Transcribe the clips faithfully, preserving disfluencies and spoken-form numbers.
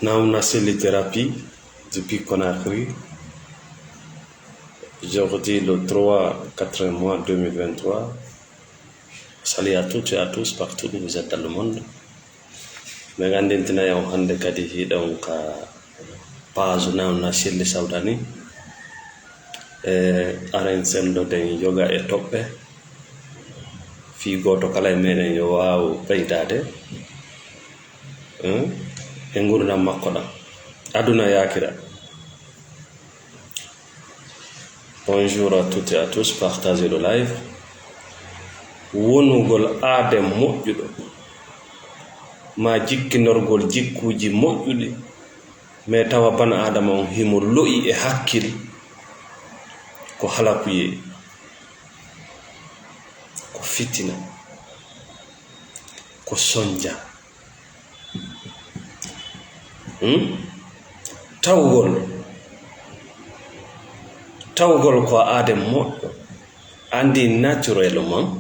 Naouna Selli Thérapie depuis Conakry. Aujourd'hui, le trois quatre mois deux mille vingt-trois. Salut à toutes et à tous, partout où vous êtes dans le monde. Min anndintinay on hannde kadi hiɗon ka page Naouna Selli Sawdani. E aren senndoden yoga e toɓɓe. Fii gooto kala e meɗen yo waaw ɓeydaade, hmm, e ngurndan makko ɗan. Aduna e aakira. Bonjour à toutes et à tous, partagez le live. Wonugol aaden moƴƴuɗo, maa jikkinorgol jikkuuji moƴƴuɗi, mais tawa bana Aadama on himo lo'i e hakkil, ko halakuyee, ko fitina, ko sonja. Hmm? Tawgol, tawgol ko aaden moƴƴo, anndi naturellement,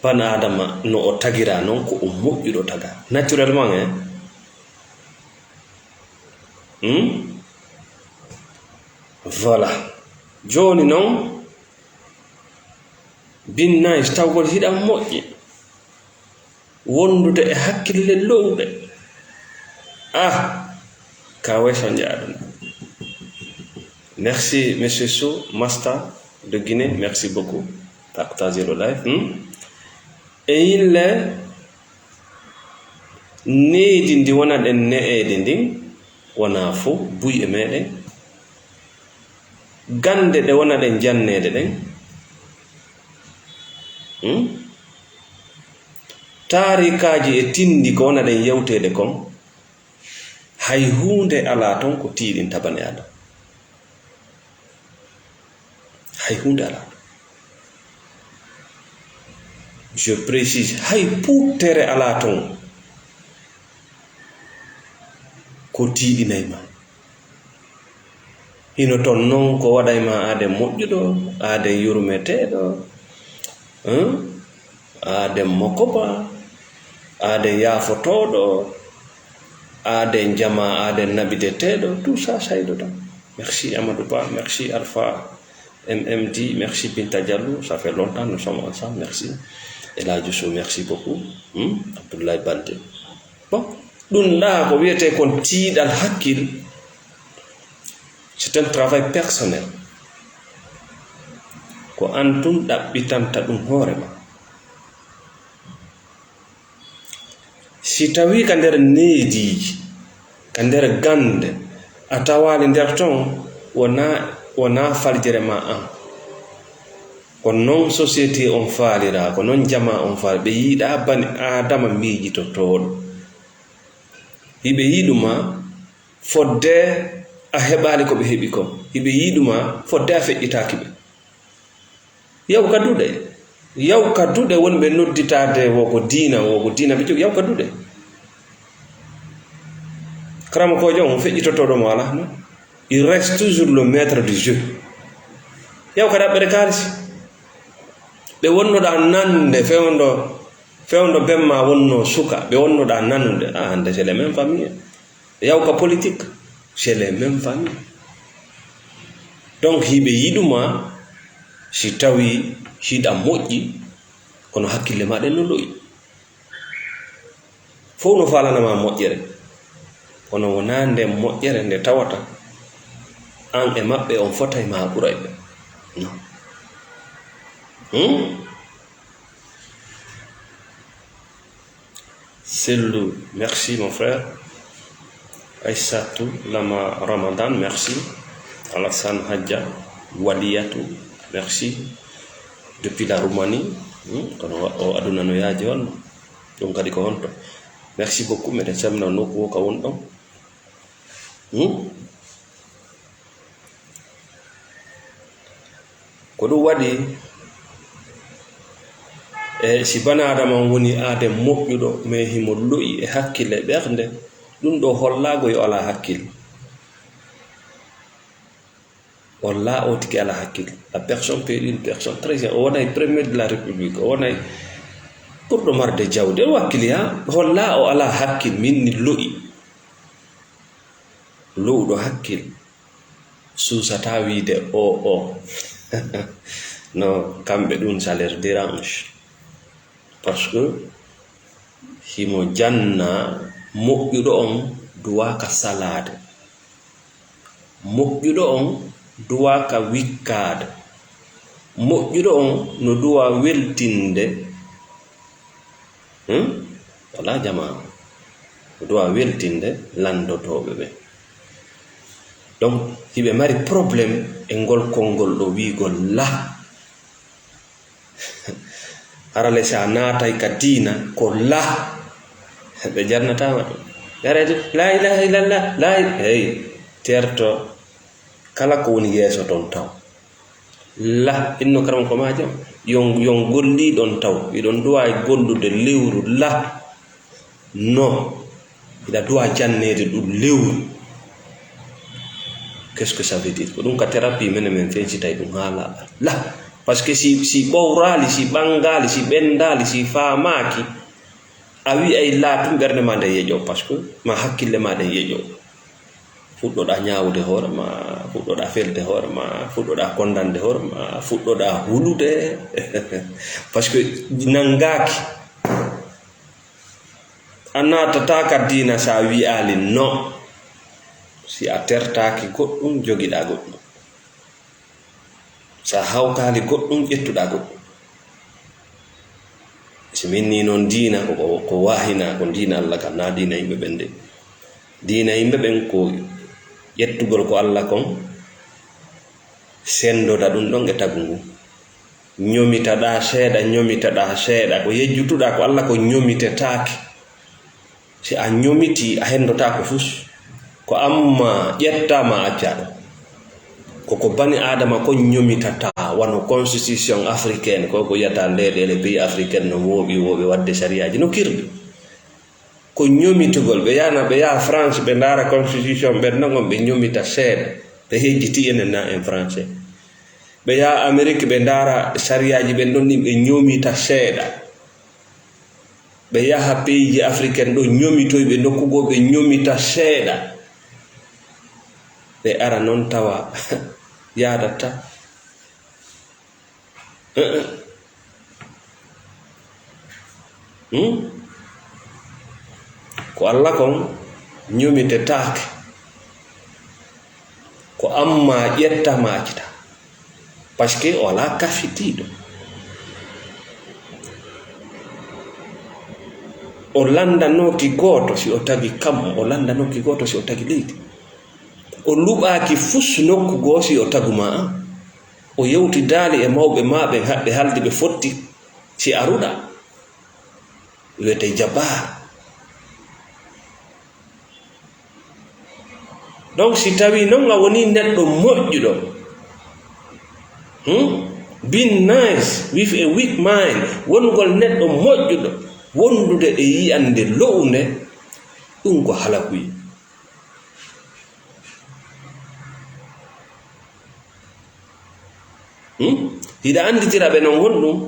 bana Aadama no o tagiraa non, ko o moƴƴuɗo tagaa. Naturellement, eh? Hmm? Voilà. Jooni non, Bin Nice, tawgol hiɗa moƴƴi. Wondude e hakkille lo'uɗe. Ah, ka way so njaaɗum. Merci, Monsieur Sow, Master de Guinée, merci beaucoup. Partagez le live. Hmm? E yille, needi ndi wona ɗen ne'eede ndin, wonaa fow buy e meɗen. Gannde ɗe wona ɗen janneede ɗen, hmm? Taarikaaji e tinndi ko wona ɗen yewteede kon, hay huunde alaa ton ko tiiɗinta bani Aadama. Hay huunde alaa ton. Je précise, hay puuttere alaa ton ko tiiɗinay ma. Hino ton non ko waɗay ma aaden moƴƴuɗo, aaden yurmeteeɗo, hein? Aaden mokoba, aaden yaafotooɗo, aaden jamaa, aaden naɓideteeɗo, tout ça saydoɗaa. Merci Amadou Ba, merci Alpha M M D, merci Binta Diallo, ça fait longtemps nous sommes ensemble, merci. El Hadji Sow, merci beaucoup. Hmm? Abdoulaye Baldé. Bon, ɗum ɗaa ko wiyetee kon tiiɗal hakkil, c'est un travail personnel. Ko an tun ɗaɓɓitanta ɗum hoore ma. Si tawii ka nder neediiji, ka nder gannde, a tawaali nder ton, wonaa, wonaa faljere ma an. Ko non société on faaliraa, ko non jamaa on faaliraa. Ɓe yiɗaa bani Aadama miijitotooɗo. Hiɓe yiɗu ma fodde a heɓaali ko ɓe heɓi kon. Hiɓe yiɗu ma fodde a feƴƴitaaki ɓe. Yaw ka duɗe. Yaw ka duɗe wonɓe nodditaade wo ko diina, wo ko diina ɓe jogii. Yaw ka duɗe. Karamokoojo on feƴƴitotooɗo mo alaa, non? Il reste toujours le maître du jeu. Yaw ka ɗaɓɓere kaalisi. Ɓe wonnoɗaa nande fewndo, fewndo bemma wonno suka. Ɓe wonnoɗaa nanude. Ah, hande c'est les mêmes familles. Yaw ka politique, c'est les mêmes familles. Donc, hiɓe yiɗu ma si tawi hiɗa moƴƴi, kono hakkille ma ɗen no lo'i. Fow no faalana ma moƴƴere, kono wonaa nden moƴƴere nde tawata an e maɓɓe on fotay ma ɓuray ɓe. Non. Hmm? Sellu, merci mon frère. Aissatou Lama Ramadan, merci. Alassane Hadja, Waliyatou, merci. Depuis la Roumanie, hmm, kono wa-, o aduna no yaaji on. Ɗum kadi ko honto. Merci beaucoup, meɗen salmina nokku o ka won ɗon. Hmm? Ko ɗum waɗi, e si bana Aadama on woni aaden moƴƴuɗo, mais himo lo'i e hakkille e ɓernde, ɗum ɗo hollaago yo alaa hakkille. Holla o tigi alaa hakkil. La personne peut être une personne très, o wonay premier de la République, o wonay ɓurɗo marde jawdi. O wakkili ha holla o alaa hakkil, min ni lo'i. Lo'uɗo hakkil. Suusata wiide o, o. No, kamɓe ɗum, ça leur dérange. Parce que himo janna moƴƴuɗo on duwaaka salaade. Moƴƴuɗo on duwaaka wikkaade. Moƴƴuɗo on no duwa weltinde. Hmm? Wala jamaa. No duwa weltinde lanndotooɓe ɓe. Donc, hiɓe mari problème e ngol konngol ɗo wiigol la. Hara le si a naatay ka diina ko la, ɓe jannataama ɗum. Yarede, la ilaha illallah, la il-, hey, terto kala ko woni yeeso ton taw. La, inno karam ko majam, yon, yon golli ɗon taw, iɗon duwa e gollude lewru la. No, hiɗa duwa janneede ɗum lewru. Qu'est-ce que ça veut dire? Ko ɗum ka thérapie menen men feñsitay ɗum haa laaɓa. La, parce que si, si ɓowraali, si ɓanngaali, si ɓenndaali, si faamaaki, a wi'ay la tun ɓernde ma nden yeƴo, parce que ma hakkille ma ɗen yeƴo. Fuɗɗoɗaa ñaawude hoore ma, fuɗɗoɗaa felde hoore ma, fuɗɗoɗaa kondande hoore ma, fuɗɗoɗaa hulude. Parce que nanngaaki. A naatataa ka diina si a wi'aali no. Si a tertaaki goɗɗum, jogiɗaa goɗɗum. Si a hawtaali goɗɗum, ƴettuɗaa goɗɗum. Si min nii noon diina ko, ko, ko waahinaa, ko diina Alla kan, naa diina yimɓe ɓen de. Diina yimɓe ɓen ko ƴettugol ko Alla kon, senndoda ɗum ɗon e tagu ngun. Ñomitaɗaa seeɗa, ñomitaɗaa seeɗa. Ko yejjutuɗaa ko Alla ko ñomitetaake. Si a ñomitii, a henndotaako fus. Ko amma ƴettaa ma accaa ɗum. Ko ko bani Aadama kon ñomitata, wano constitution africaine, ko ko yiyata leyɗeele pays africaine no wooɓi, wooɓi waɗde sariyaaji no kirɗi. Ko ñomitugol, ɓe yaha na, ɓe yaha France, ɓe ndaara constitution ɓen non, ɓe ñomita seeɗa, ɓe hejjiti enen na en français. Ɓe yaha Amérique, ɓe ndaara sariyaaji ɓen ɗon ɗin, ɓe ñomita seeɗa. Ɓe yaha peyji africaine ɗo, ñomitoy ɓe nokku goo, ɓe ñomita seeɗa. Ɓe ara non tawa yaadatta. Eh, eh. Hmm? Ko Alla kon ñomitetaake. Ko amma ƴetta ma accita. Parce que o alaa kafitiiɗo. O lanndanooki gooto si o tagi kammu, o lanndanooki gooto si o tagi leydi. O luɓaaki fus nokku goo si o tagu ma an. O yewtidaali e mawɓe ma ɓen haɓɓe haldi ɓe fotti si a ruɗa. Wiyete jabbaar. Donc, si tawii non a wonii neɗɗo moƴƴuɗo, hmm? Being nice with a weak mind, wonugol neɗɗo moƴƴuɗo, wondude e yiyannde lo'unde, ɗum ko halakuye. Hmm? Hiɗa annditira ɓe non honɗum?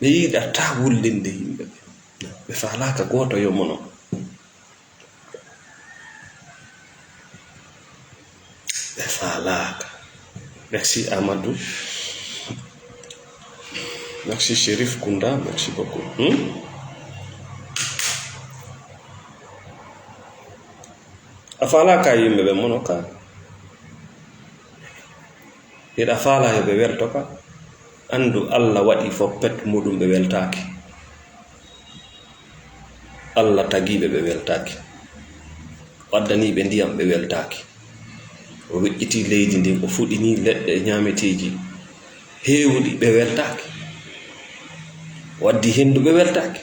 Ɓe yiɗataa wullinde yimɓe ɓe. Ɓe faalaaka gooto yo mono. Ɓe faalaaka. Merci Amadou. Merci Chérif Kounda. Merci beaucoup. Hmm? A faalaaka yimɓe ɓe mono ka. Hiɗa faala yo ɓe welto ka? Anndu Alla waɗi foppet muɗum ɓe weltaaki. Alla tagii ɓe, ɓe weltaaki. O addanii ɓe ndiyam, ɓe weltaaki. O weƴƴitii leydi ndin, o fuɗinii leɗɗe ñaameteeji heewuɗi, ɓe weltaaki. O addi henndu, ɓe weltaaki.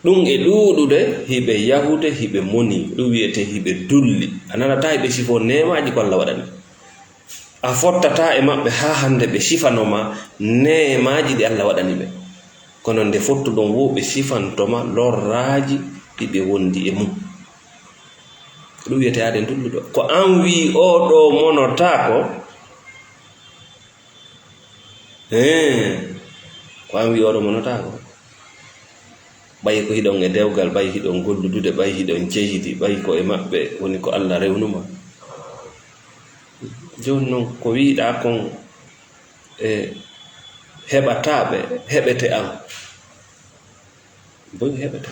Ɗum e ɗuuɗude, hiɓe yahude, hiɓe moni, ɗum wiyetee hiɓe dulli. A nanataa hiɓe sifoo neemaaji ko Alla waɗani. A fottataa e maɓɓe haa hannde ɓe sifano ma neemaaji ɗi Alla waɗani ɓe. Kono nde fottuɗon woo, ɓe sifanto ma lorraaji ɗi ɓe wondi e mum. Ko ɗum wiyetee aaden dulluɗo. Ko an wii oo ɗoo monotaako. Hee, ko an wii oo ɗoo monotaako. Ɓay ko hiɗon e dewgal, ɓay hiɗon golludude, ɓay hiɗon jehidi, ɓay ko e maɓɓe woni ko Alla rewnuma. Jooni non, ko wiiɗaa kon e heɓataa ɓe, heɓete an. Boy heɓete.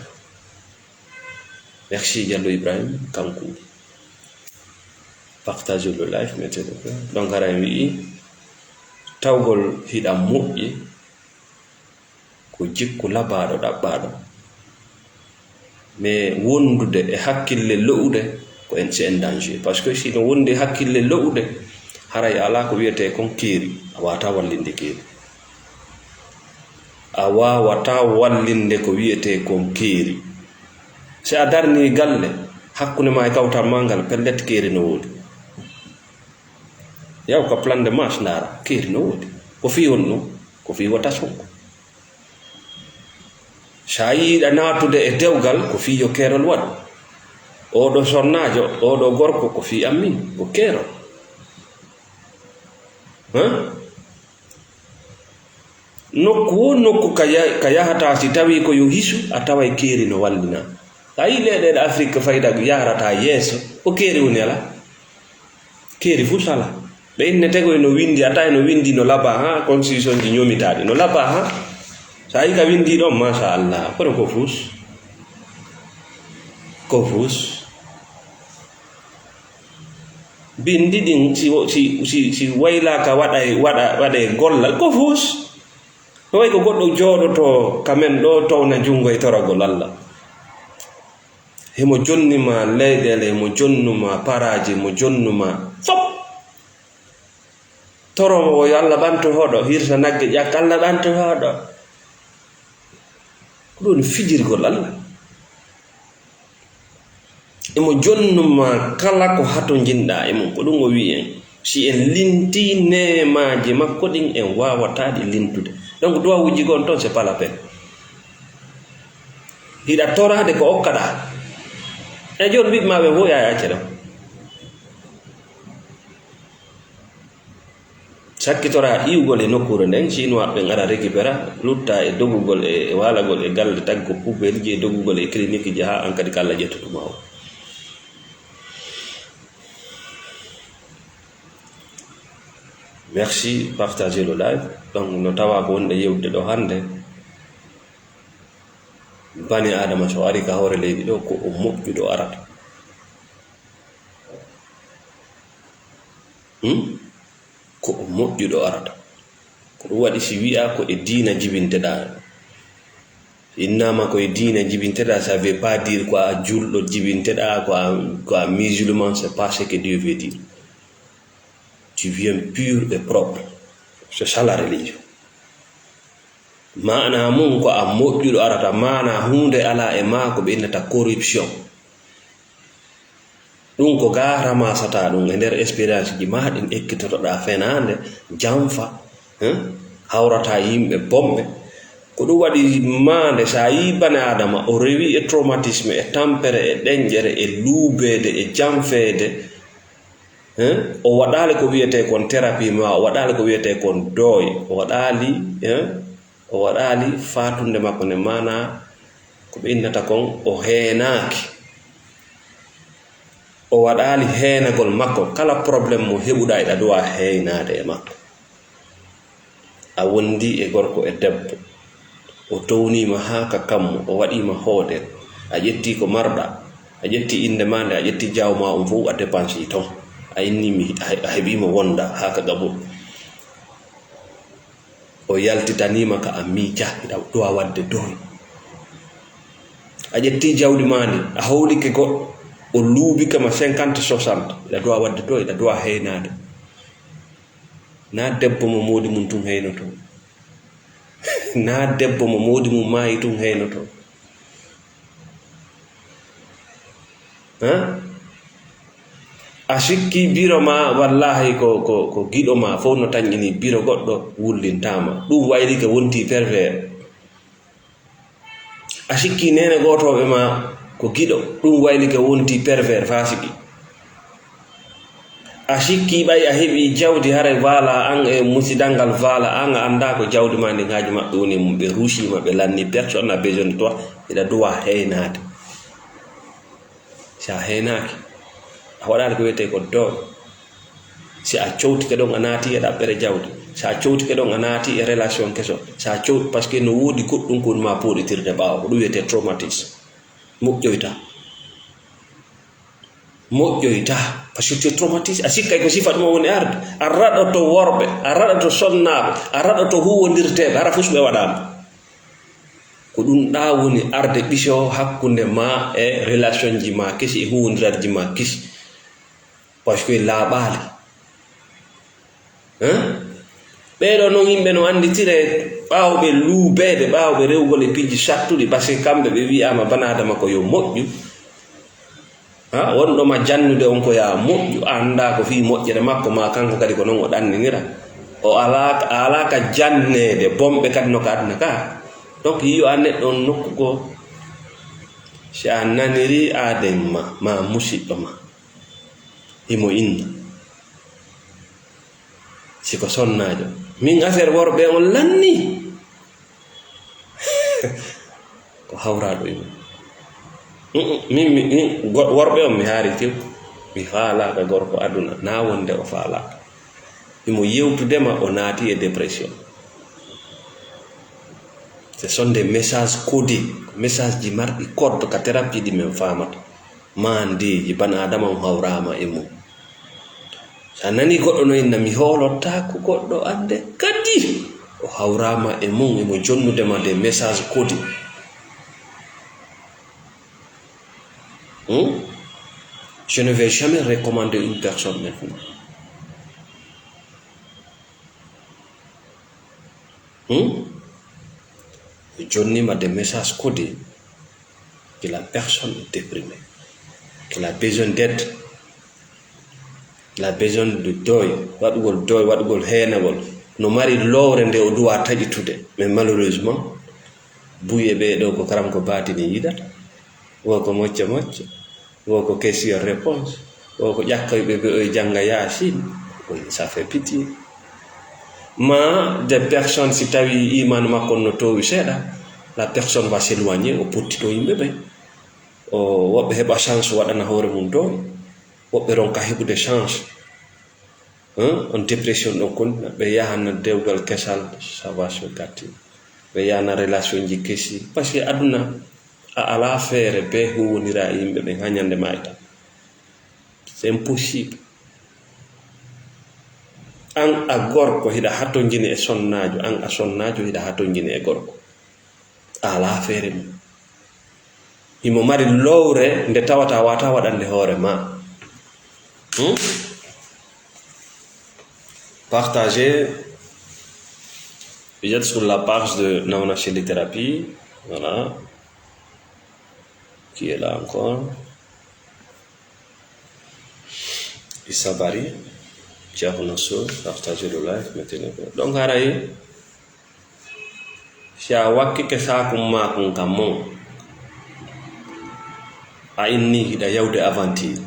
Merci, Diallo Ibrahim Kanku. Partage le live, mettez le cœur. Donc, hara en wi'i, tawgol hiɗa moƴƴi, ko jikku labaaɗo ɗaɓɓaaɗo. Mais wondude e hakkille lo'ude, ko en, c'est un danger. Parce que si no wondi e hakkille lo'ude, haray alaa ko wiyetee kon keeri. A waawataa wallinde keeri. A waawataa wallinde ko wiyetee kon keeri. Si a darnii galle, hakkunde maa e kawtal maa ngal, pellet, keeri no woodi. Yaw ka plan de marche ndaara, keeri no woodi. Ko fii honɗun? Ko fii wota sonko. Si a yiɗaa naatude e dewgal, ko fii yo keerol waɗu. Oo ɗoo sonnaajo, oo ɗoo gorko, ko fii an min, ko keerol. Hã? Nokku woo nokku ka ya-, ka yahataa, si tawii ko yo hisu, a taway keeri no wallina. A yii leyɗeele Afrik fayda yahrata yeeso, ko keeri woni alaa? Keeri fuu salaa. Ɓe innetee ko no winndi, a taway no winndi no labaa haa, constitution ji ñomitaaɗi, no labaa haa. So a yii ka winndi ɗon, masha Allah, kono ko fuus. Ko fuus. Binndi ɗin, si wo-, si, si, si waylaaka waɗay, waɗa, waɗay gollal, ko fuus. No way ko goɗɗo jooɗoto ka men ɗoo, towna junngo e toragol Alla. Himo jonni ma leyɗeele, himo jonnu ma paraaji, himo jonnu ma fop. Toro mo yo Alla ɓantu hoɗo, hirsa nagge ƴakka, Alla ɓantu hoɗo. Ko ɗum woni fijirgol Alla. Imo jonnu ma kala ko hatonjinɗaa e mum. Ko ɗum o wi'i en. Si en lintii neemaaji makko ɗin, en waawataa ɗi lintude. Donc, duwawuuji goo on ton, c'est pas la peine. Hiɗa toraade ko okkaɗaa. E jooni ɓiɓɓe maa ɓe fof yaa acca ɗon. Sakkitoraa iwgol e nokkuure nden, Chinois ɓen ara récupéra, lutta e dogugol e, e waalagol e galle, tagi ko poubelle ji, e dogugol e clinique ji, haa an kadi ko Alla ƴettutu ma o. Merci, partagez le live. Donc, no tawa ko wonɗen yewtude ɗoo hannde, bani Aadama so ari ka hoore leydi ɗoo, ko o moƴƴuɗo arata. Hmm? Ko o moƴƴuɗo arata. Ko ɗum waɗi si wi'aa ko e diina jibinteɗaa. Innaama ko e diina jibinteɗaa, ça veut pas dire ko a julɗo jibinteɗaa, ko a, ko a musulman, c'est pas ce que Dieu veut dire. Tu viens pur et propre. C'est ça la religion. Maanaa mum ko a moƴƴuɗo arata, maanaa huunde alaa e maa ko ɓe innata corruption. Ɗum ko gaa ramasataa ɗum e nder expérience ji maa ɗin, ekkitotoɗaa fenaande, janfa, hein? Hawrataa yimɓe bonɓe. Ko ɗum waɗi maande, so a yii bani Aadama, o rewi e traumatisme, e tampere, e ɗenƴere, e luubeede, e janfeede, hein? O waɗaali ko wiyetee kon thérapie, ma o waɗaali ko wiyetee kon dooy, o waɗaali, hein? O waɗaali faatunde makko nde, maanaa ko ɓe innata kon, o heenaaki. O waɗaali heenagol makko. Kala problème mo heɓuɗaa, eɗa duwaa heenaade e makko. A wondi e gorko e debbo, o towniima haa ka kammu, o waɗiima hoodere, a ƴettii ko marɗaa, a ƴettii innde maa nde, a ƴettii jaaw maa on fof, a dépensii ton. A inni mi, a, a heɓiima wonda haa ka gaɓol. O yaltitaniima ka a miija, hiɗa duwaa waɗde dooy. A ƴettii jawdi maa ndi, a howlike goɗɗo, o luubike ma cinquante, soixante, hiɗa duwaa waɗde dooy, hiɗa duwaa heynaade. Naa debbo mo moodi mum tun heynotoo. Naa debbo mo moodi mum maayi tun heynotoo. Hein? A sikki biro ma, wallahi ko, ko, ko giɗo ma fof no tanƴini biro goɗɗo wullintaama. Ɗum waylike wonti pervers. A sikki neene gootooɓe ma ko giɗo, ɗum waylike wonti pervers, faasiki. A sikki ɓay a heɓi jawdi, haray faala an e musidal ngal faala an, a anndaa ko jawdi ma ndin haaju maɓɓe woni e mum. Ɓe ruusii ma, ɓe lanni, personne n'a besoin de toi, hiɗa duwa heynaade. Si a heynaaki, a waɗaali ko wiyetee ko dooy. Si a cowtike ɗon, a naati e ɗaɓɓere jawdi. Si a cowtike ɗon, a naati e relation keso. Si a cow-, parce que no woodi goɗɗum ko woni ma pooɗitirde ɓaawo, ko ɗum wiyetee traumatisme. Moƴƴoyta. Moƴƴoyta. Parce que tu es traumatisé. A sikkay ko sifa ɗum o woni arde. A raɗoto worɓe, a raɗoto sonnaaɓe, a raɗoto huwwondirteeɓe, hara fus ɓe waɗaama. Ko ɗum ɗaa woni arde ɓiso hakkunde ma e relation ji ma kesi e huwwondirarji ma kesi. Parce que laaɓaali. Hein? Ɓee ɗoo non yimɓe no annditire ɓaawo ɓe luubeede, ɓaawo ɓe rewugol e piiji sattuɗi, parce que kamɓe ɓe wi'aama bana Adama ko yo moƴƴu. Ha, wonɗo ma jannude on ko yaa moƴƴu, a anndaa ko fii moƴƴere makko, maa kanko kadi ko non o ɗanninira. O alaa, a alaa ka janneede, bonɓe kadi no ka aduna ka. Donc, yi'o an neɗɗo on nokku goo, si a nanirii aaden ma, maa musiɗɗo ma, himo inna. Si ko sonnaajo. Min affaire worɓe on lanni. Ko hawraaɗo e mum. Mm, mm, min, min, min, go-, worɓe on mi haari tew. Mi faalaaka gorko aduna. Naa wonde o faalaaka. Himo yewtude ma, o naati e dépression. Ce sont des messages codés. Message ji marɗi code ka thérapie ɗi min faamata. Maandeeji, bana Adama on hawraama e mum. So a nanii goɗɗo no inna, "Mi hoolotaako goɗɗo annde kadi." O hawraama e mum, emo jonnude ma des messages codés. Hmm? Je ne vais jamais recommander une personne maintenant. Hmm? Jonni ma des messages codés que la personne est déprimée, qu'elle a besoin d'aide, qu'elle a besoin de deuil, waɗugol deuil, waɗugol heenagol. No mari lowre nde o duwa taƴitude. Mais malheureusement, buy e ɓee ɗoo ko karam ko baatini yiɗata, wo ko mocce mocce. Wo ko question réponse. Wo ko ƴakkoyɓe ɓe oye jannga Yaasin. Oui, ça fait pitié. Ma des personnes, si tawi iman makko no towi seeɗa, la personne va s'éloigner, o pottito yimɓe ɓe. O, woɓɓe heɓa chance waɗana hoore mum dow. Woɓɓe ronka heɓude chance. Hein? On dépression ɗon kon, ɓe yahana dewgal kesal, ça va se gâter. Ɓe yahana relation ji kesi. Parce que aduna, a alaa feere be huwwondira e yimɓe ɓen haa ñande maayta. C'est impossible. An a gorko hiɗa hatonjini e sonnaajo, an a sonnaajo hiɗa hatonjini e gorko. A alaa feere mum. Himo mari lowre nde tawata a wata waɗande hoore ma. Hmm? Partagez. Vous êtes sur la page de Nauna Chez Littérapi. Voilà. Qui est là encore? Issa Bari, Cheikh Nassour, partagez le live, mettez le. Donc, haray, si a wakkike saakum maakun kam mon, a inni hiɗa yawde aventure.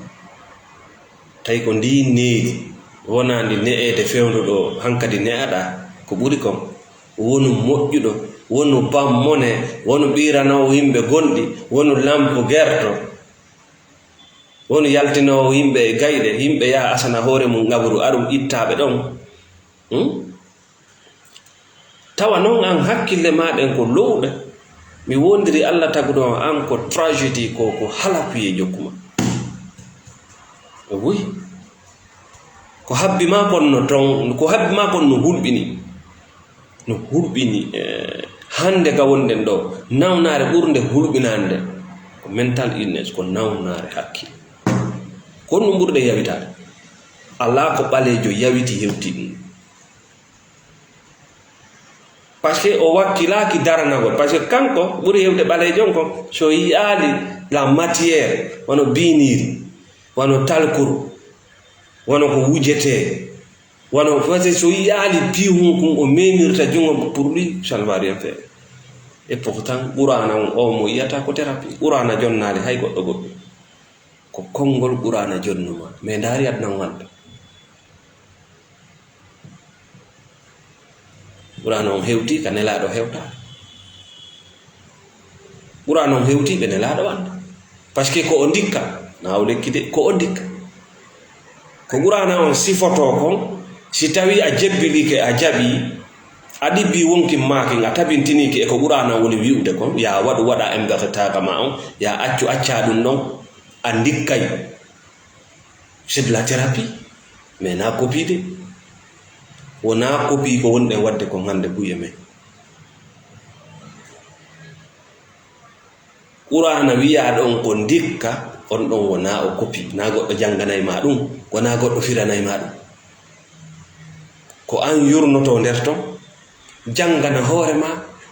Tawi ko ndi needi, wonaa ndi ne'eede fewndo ɗo hankadi ne'aɗaa, ko ɓuri kon, wonu moƴƴuɗo, wonu bammone, wonu ɓiiranoowo yimɓe gonɗi, wonu lampu gerto. Wonu yaltinoowo yimɓe e gayɗe, yimɓe yaha asana hoore mum ŋabru, arum ittaaɓe ɗon. Hmm? Tawa non an hakkille maa ɗen ko lowɗe. Mi wondiri Alla taguɗo on an ko tragédie, ko, ko halakuye jokkuma. Oui. Ko habbi maa kon no ton, ko habbi maa kon no hulɓini. No hulɓini, eh, hannde ka wonɗen ɗo, nawnaare ɓurnde hulɓinaande ko mental illness, ko nawnaare hakkille. Ko ɗum ɓurɗe yawitaade. Alaa ko ɓaleejo yawiti hewti ɗum. Parce que o wakkilaaki daranagol. Parce que kanko ɓuri hewde ɓaleejo on ko so yiyaali la matière, wano biiniiri, wano talkuru, wano ko wujetee, wano, parce que so yiyaali pihun kun o memirta jungo, pour lui, ça ne va rien faire. Et pourtant, Qur'aana on, o mo yiyata ko thérapie. Qur'aana jonnaali hay goɗɗo goɗɗo. Ko konngol Qur'aana jonnuma. Mais ndaari aduna on hannde. Qur'aana on hewtii ka Nelaaɗo hewtaa. Qur'aana on hewtii ɓe Nelaaɗo wannde. Parce que ko o ndikka, na o lekki de, ko o ndikka. Ko Qur'aana on sifotoo kon, si tawii a jebbilike, a jaɓii, a ɗibbii wonkin maakin, a tabintiniiki e ko Qur'aana on woni wi'ude kon, yaa waɗu, waɗaa, embertetaaka ma on, yaa accu, accaa ɗum ɗon, a ndikkay. C'est de la thérapie, mais na copie de. Wonaa copie ko wonɗen waɗde kon hannde buy e men. Qur'aana wi'aa ɗon ko ndikka, on ɗon wonaa o copie. Na goɗɗo jannganay ma ɗum, wonaa goɗɗo firanay ma ɗum. Ko an yurnotoo nder ton, janngana hoore ma,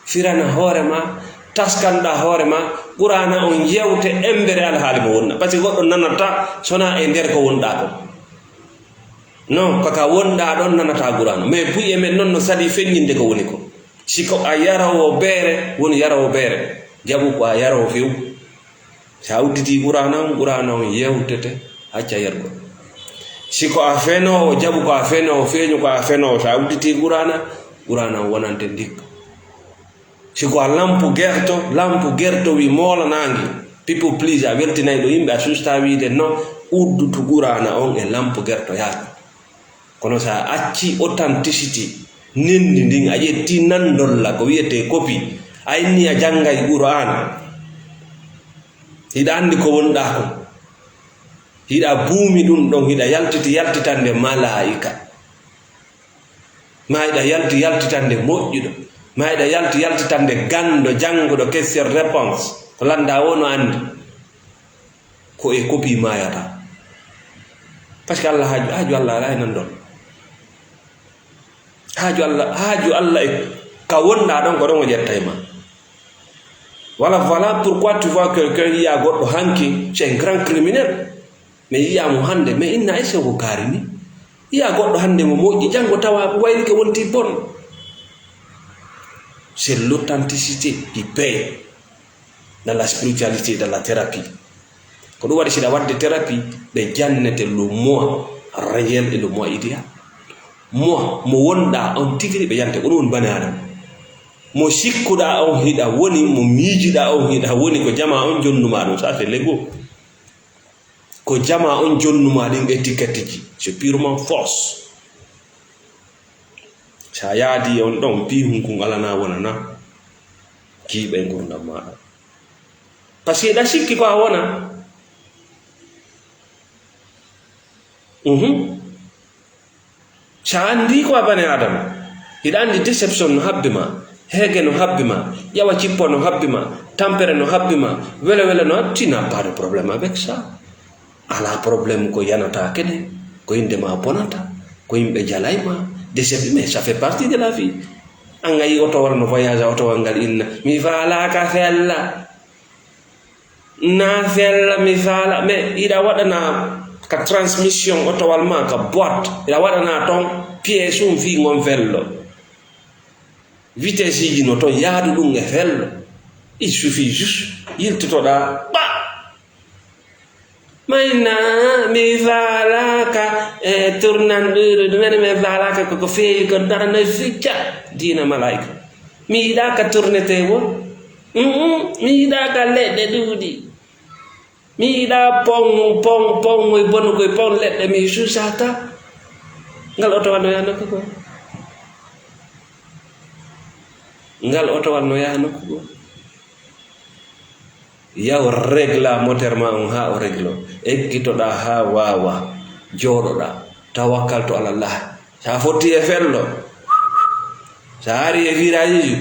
firana hoore ma, taskanɗaa hoore ma. Qur'aana on yewte embere alhaali mo wonɗaa. Parce que goɗɗo nanata sonaa e nder ko wonɗaa kon. Non, ko ka wonɗaa ɗon nanata Qur'aana. Mais buy e men non no sali feññinde ko woni ko. Si ko a yaroowo beere, woni yaroowo beere. Jaɓu ko a yaroowo few. Si a udditii Qur'aana on, Qur'aana on yewtete, acca yargo. Si ko a fenoowo, jaɓu ko a fenoowo, feeñu ko a fenoowo. Si a udditii Qur'aana, Qur'aana on wonante ndikka. Si ko a lampu gerto, lampu gerto wi moolanaangi. People please, a weltinay ɗo yimɓe, a susta wiide no, uddutu Qur'aana on e lampu gerto yaaki. Kono si a acci authenticité, nenndi ndin, a ƴetti nandolla ko wiyetee copie, a inni a janngay Qur'aana, hiɗa anndi ko wonɗaa kon, hiɗa buumi ɗum ɗon, hiɗa yaltiti yaltitande malaa'ika, ma hiɗa yalti yaltitande moƴƴuɗo, ma hiɗa yalti yaltitande ganndo jannguɗo question réponse, ko lannda wo no anndi. Ko e copie maayata. Parce que Allah haaju, haaju Allah alaa e nanndol. Haaju Allah, haaju Allah e ka wonɗaa ɗon, ko ɗon o ƴettay ma. Voilà, voilà pourquoi tu vois quelqu'un yiya goɗɗo hanki, c'est un grand criminel. Mais yiya mo hannde, mais inna est-ce que ko kaari ni? Yiya goɗɗo hannde mo moƴƴi, janngo tawa waylike wonti bon. C'est l'authenticité qui paye. Dans la spiritualité, dans la thérapie. Ko ɗum waɗi si ɗa waɗde thérapie, ɓe jannete le moi réel et le moi idéal. Moi, mo wonɗaa on tigi ɓe jante, ko ɗum woni bane Adama. Mo sikkuɗaa on hiɗa woni, mo miijiɗaa on hiɗa woni, ko jama on jonnuma ɗum, ça c'est l'ego. Ko jama on jonnuma ɗin étiquette ji, c'est purement fausse. Sa yaadi e on ɗon, piihun kun alana wonana jiiɓay ngurndan maaɗa. Parce que hiɗa sikki ko a wona. Mhm. Sa anndi ko a bane Adama, hiɗa anndi déception no habbi ma, heege no habbi ma, ƴawa cippo no habbi ma, tampere no habbi ma, wele wele no habbi, tu n'as pas de problème avec ça. Alaa problème ko yanata kene, ko innde ma bonata, ko yimɓe jalay ma, déception, mais ça fait partie de la vie. An a yi otowal no voyage, otowal ngal inna, mi faalaaka fella. Na fella, mi faala, mais hiɗa waɗana ka transmission otowal ma, ka boîte, hiɗa waɗana ton pièce um fii ngon fello. Vitesse ji no ton yaadu ɗum e fello. Il suffit juste, yiltotoɗaa, ɓa! Mayna, mi faalaaka e tournant ɗuuɗu, ɗum ene mi faalaaka ko, ko feewi kon, dara no ficca diina malaika. Mi yiɗaaka tournete wo. Mm, mi yiɗaaka leɗɗe ɗuuɗi. Mi yiɗaa pon, pon, pon, moy bonugo e pon leɗɗe, mi suusaaka. Ngal otowal no yaha nokku goo. Ngal otowal no yaha nokku goo. Yaw regla moteur ma on haa o reglo. Ekkitoɗaa haa waawa. Jooɗoɗaa. Tawakkal to Alallah. Sa fotti e fello. Sa ari e virage ji.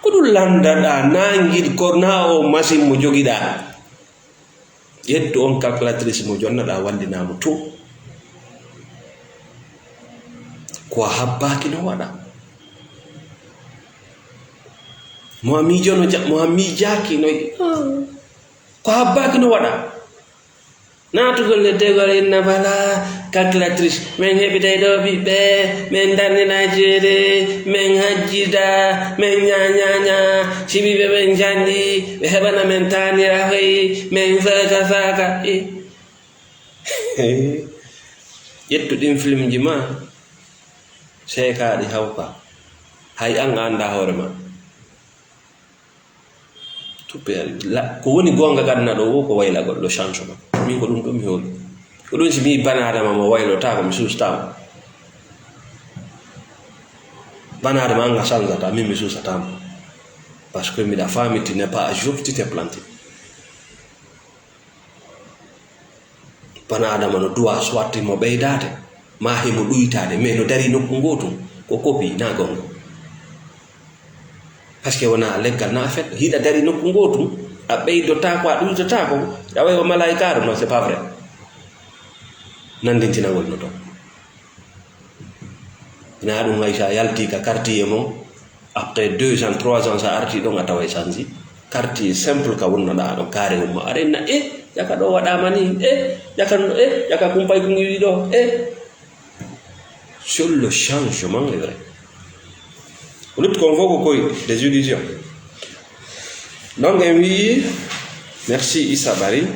Ko ɗum lanndaɗaa, na ngil ko na o machine mo jogiɗaa. Ƴettu on calculatrice mo jonnaɗaa, wallina mo to. Ko a habbaaki no waɗa. Mo a miijono ja-, mo a miijaaki no, ko a habbaaki no waɗa. Naatugol e degol inna bala calculatrice. Min heɓitay ɗo ɓiɓɓe, min darnina ceede, min hajjida, min ñañaña. Si ɓiɓɓe ɓen janɗi, ɓe heɓana min taanira hoy, min faaka faaka. Eh. Ƴettu ɗin filmji ma, seekaaɗi hawka. Hay an a anndaa hoore ma. Tuppe ari. La, ko woni goonga ganna ɗo wo ko waylagol, ɗo changement. Min ko ɗum ɗo mi hooli. Ko ɗum si mi bana Adama mo waylotaako, mi suustaama. Bana Adama an a changata, min mi suusataama. Parce que mbiɗa faami tu n'es pas à jour, tu t'es planté. Bana Adama no duwa soit mo ɓeydaade, ma himo ɗuytaade, mais no dari nokku ngootu, ko kopi na gonga. Parce que wona leggal na fet, hiɗa dari nokku ngootu, a ɓeydotaako, a ɗuytotaako, a wayi o malaikaaru, non, c'est pas vrai. Nandintinagol no to. Ina ɗum hay sa yalti ka quartier mon, après deux ans, trois ans, sa arti ɗon a taway sanji. Quartier simple ka wonnoɗa ɗon, kare umma. Arenna, eh, yaka ɗo waɗama ni, eh, yaka no, eh, yaka kumpay ko ngiwi ɗo, eh. Sur le changement, est vrai. Lut kon fof ko koy des illusions. Donc, en wi, merci Issa Bari,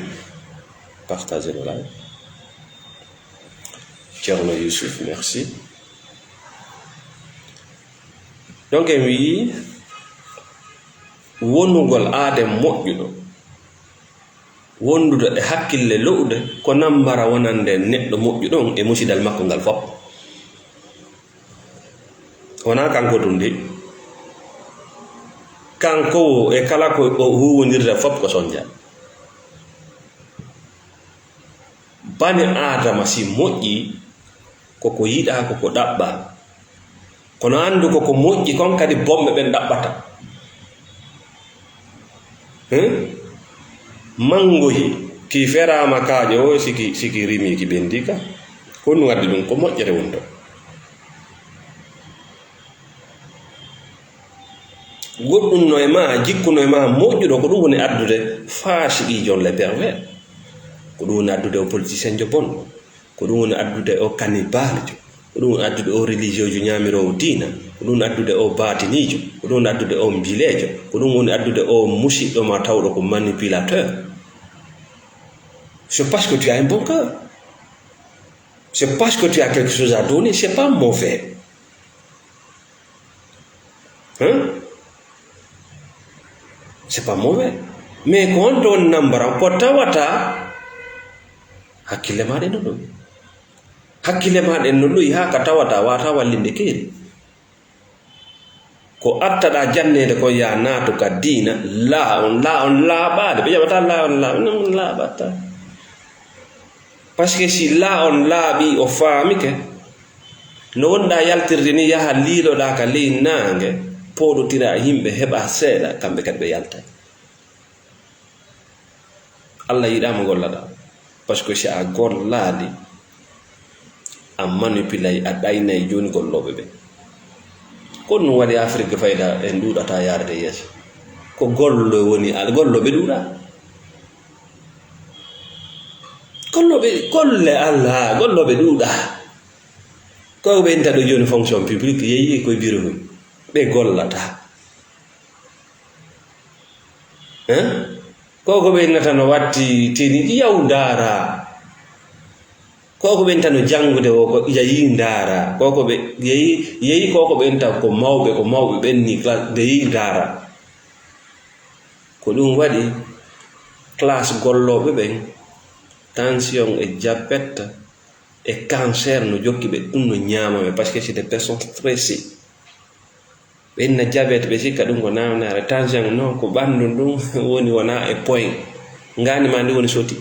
partagez le live. Ceerno Yusuf, merci. Donc, en wi, wonugol aaden moƴƴuɗo, wondude e hakkille lo'ude, ko nambara wonande neɗɗo moƴƴuɗo on e musidal makko ngal fof. Wonaa kanko tun de. Kanko wo e kala ko o huwondirta fof ko sonja. Bani Aadama si moƴƴi, koko yiɗaa, koko ɗaɓɓaa. Kono anndu koko moƴƴi kon kadi bonɓe ɓen ɗaɓɓata. Hein? Manngohi ki feraama kaaƴe o siki, siki rimi ki ɓendi ka. Ko ɗum addi ɗum, ko moƴƴere woni ton. Goɗɗum no e ma, jikku no e ma moƴƴuɗo, ko ɗum woni addude faasiqiijo on, le pervers. Ko ɗum woni addude o politicien jo bonɗo. Ko ɗum woni addude o cannibale jo. Ko ɗum woni addude o religieux jo ñaamiroowo diina. Ko ɗum woni addude o baatiniijo. Ko ɗum woni addude o mbileejo. Ko ɗum woni addude o musiɗɗo ma tawɗo ko manipulateur. C'est parce que tu as un bon cœur. C'est parce que tu as quelque chose à donner. C'est pas mauvais. Hein? C'est pas mauvais. Mais ko honto woni nambaram? Ko tawata hakkille ma ɗen no ɗowi. Hakkille ma ɗen no ɗowi haa ka tawata wata wallinde keeri. Ko artaɗa janneede kon ya naatu ka diina, laa on, laa on laaɓaade. Ɓe jaɓata laa on laaɓa, non on laaɓata. Parce que si laa on laaɓi, o faamike, no wonɗa yaltirde ni, yaha liiloɗa ka ley naange, pooɗotira e yimɓe, heɓa seeɗa, kamɓe kadi ɓe yaltay. Allah yiɗaa mo gollaɗa. Parce que si a gollaali, a manipulay, a ɗaynay jooni gollooɓe ɓe. Ko ɗum waɗi Afrik fayda en ɗuuɗata yaarde yeeso. Ko gollo woni, al-, gollooɓe ɗuuɗa. Gollooɓe, golle Allah, gollooɓe ɗuuɗa. Ko ɓe inta ɗo jooni fonction publique, yeeyi koye bureau mum. Ɓe gollata. Hein? Ko ko ɓe innata no watti teni, yaw ndaara. Ko ko ɓe inta no janngude o, ko yeeyi ndaara. Ko ko ɓe yeeyi, yeeyi ko ko ɓe inta ko mawɓe, ko mawɓe ɓen ni classe, ɓe yeeyi ndaara. Ko ɗum waɗi classe gollooɓe ɓen, tension e diabète e cancer no jokki ɓe, ɗum no ñaama ɓe, parce que c'est des personnes stressées. Ɓe inna diabète, ɓe sikka ɗum ko naamnaare. Tension noon ko ɓanndu ndun woni wona e point. Ngaandi ma ndi woni soti.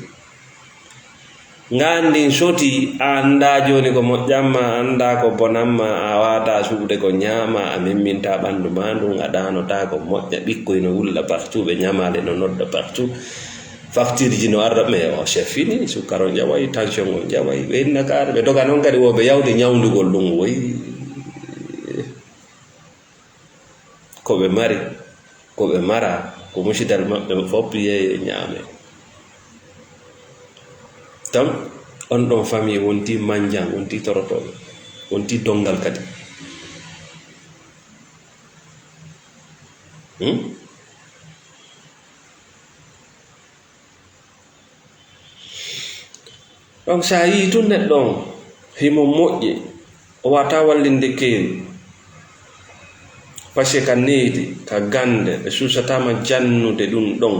Ngaandi soti, a anndaa jooni ko moƴƴan ma, a anndaa ko bonan ma, a waata suuɗe ko ñaama, a memminta ɓanndu ma ndun, a ɗaanotaa ko moƴƴa. Ɓikkoy no wulla partout, ɓe ñamaale no nodda partout. Facture ji no arda, mais o c'est fini, sukkar on ƴaway, tension on ƴaway. Ɓe inna kaare, ɓe doga noon kadi wooɓe yawde ñawndugol ɗum, woy. Ko ɓe mari, ko ɓe mara, ko musidal maɓɓe fof yeeye ñaame. Tan, on ɗon famille wonti manjan, wonti torotooɓe, wonti donngal kadi. Hmm? Donc, so a yii tun neɗɗo on, himo moƴƴi, o wata wallinde keeri, Parce que ka needi, ka gannde, ɓe suusataama jannude ɗum ɗon.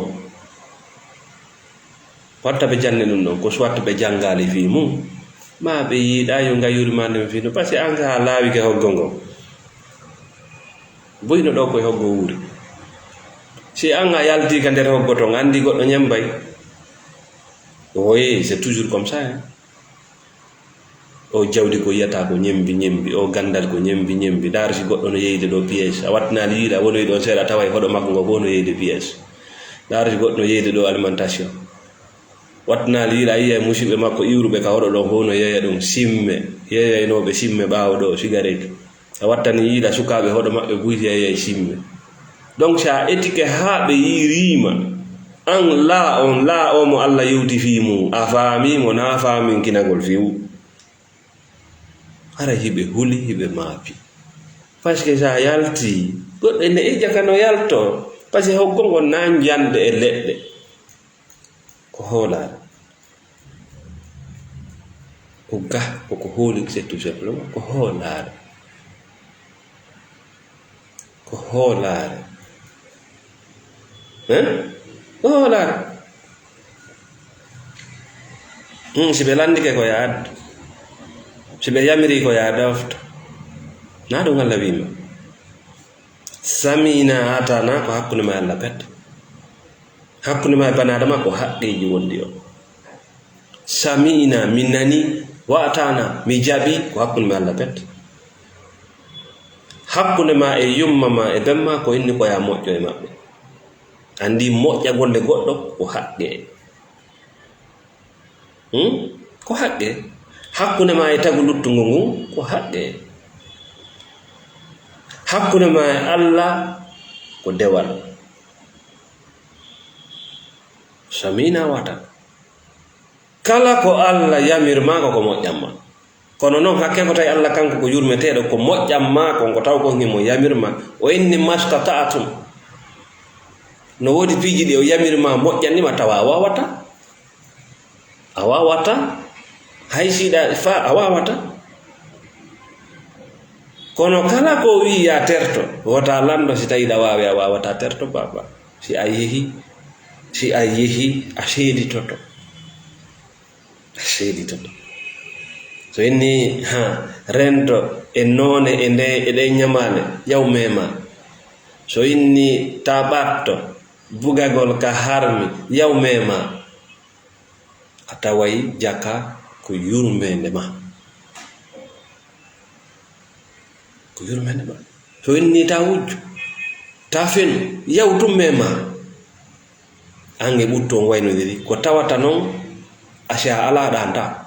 Watta ɓe jannde ɗum ɗon, ko soit ɓe janngaali fii mum, maa ɓe yiɗaa yo ngayuuri maa nden fii ɗum. Parce que an ka a laawike hoggo ngon. Buyno ɗoo ko e hoggo wuuri. Si an a yaltii ka nder hoggo ton, anndi goɗɗo ñembay. Oui, c'est toujours comme ça, hein. O jawdi ko yiyata ko ñembi, ñembi, o ganndal ko ñembi, ñembi. Ndaar si goɗɗo no yeyde ɗo pièce. A wattinaali yiila, a wonoyi ɗon seeɗa, a taway hoɗo makko ngo fof no yeyde pièce. Ndaar si goɗɗo no yeyde ɗo alimentation. Wattinaali yiila, a yiyay musiɓɓe makko iwruɓe ka hoɗo ɗon fof no yeya ɗum simme. Yeyaynooɓe simme ɓaawo ɗo, sigaret. A wattani yiila sukaaɓe hoɗo maɓɓe buy yeeyay simme. Donc, si a etike haa ɓe yiiriima, an laa on, laa o mo Alla yewti fii mum, a faamii mo naa faaminkinagol few. Hara hiɓe huli, hiɓe maapi. Parce que si a yaltii, goɗɗo ene ƴeƴƴa ka no yaltoo. Parce que hoggo ngon naa njande e leɗɗe. Ko hoolaare. Ko ga, ko ko hooli, c'est tout simplement ko hoolaare. Ko hoolaare. Hein? Ko hoolaare. Hmm, si ɓe lanndike ko yaa addu. Si ɓe yamiri ko yaa dofto. Naa ɗum Alla wiima. Sami'na ata'na ko hakkunde ma e Alla pet. Hakkunde ma e bani Aadama ko haqqeeji wondi on. Sami'na, mi nani, wa ata'na, mi jaɓi, ko hakkunde ma e Alla pet. Hakkunde ma e yumma ma e ben ma ko inni ko yaa moƴƴo e maɓɓe. Anndi moƴƴagol nde goɗɗo ko haqqe. Hmm? Ko haqqe. Hakkunde ma e tagu luttungo ngun, ko haqqe. Hakkunde ma e Alla, ko dewal. Sami'na wa ata'na. Kala ko Alla yamir ma, ko ko moƴƴan ma. Kono non, hakke ko tawi Alla kanko ko yurmeteeɗo, ko moƴƴan ma kon, ko taw kon himo yamir ma. O inni, "Mastata'tum." No woodi piiji ɗi o yamir ma moƴƴan ɗi ma, tawa a waawata. A waawata. Hay si ɗa fa a waawata. Kono kala ko o wi'i yaa terto, wota lanndo si tawi ɗa waawi, a waawata terto, baba. Si a yehi, si a yehi, a seeditoto. A seeditoto. So inni, ha, rento e noone e nde, e ɗe ñamaale, yaw mema. So inni taɓatto, bugagol ka harmi, yaw mema. A taway jaka ko yurmeende ma. Ko yurmeende ma. So inni ta wujju, ta fenu, yaw tun mema. Ange ɓuttu on waynodiri. Ko tawata non, a si a alaa ɗanta.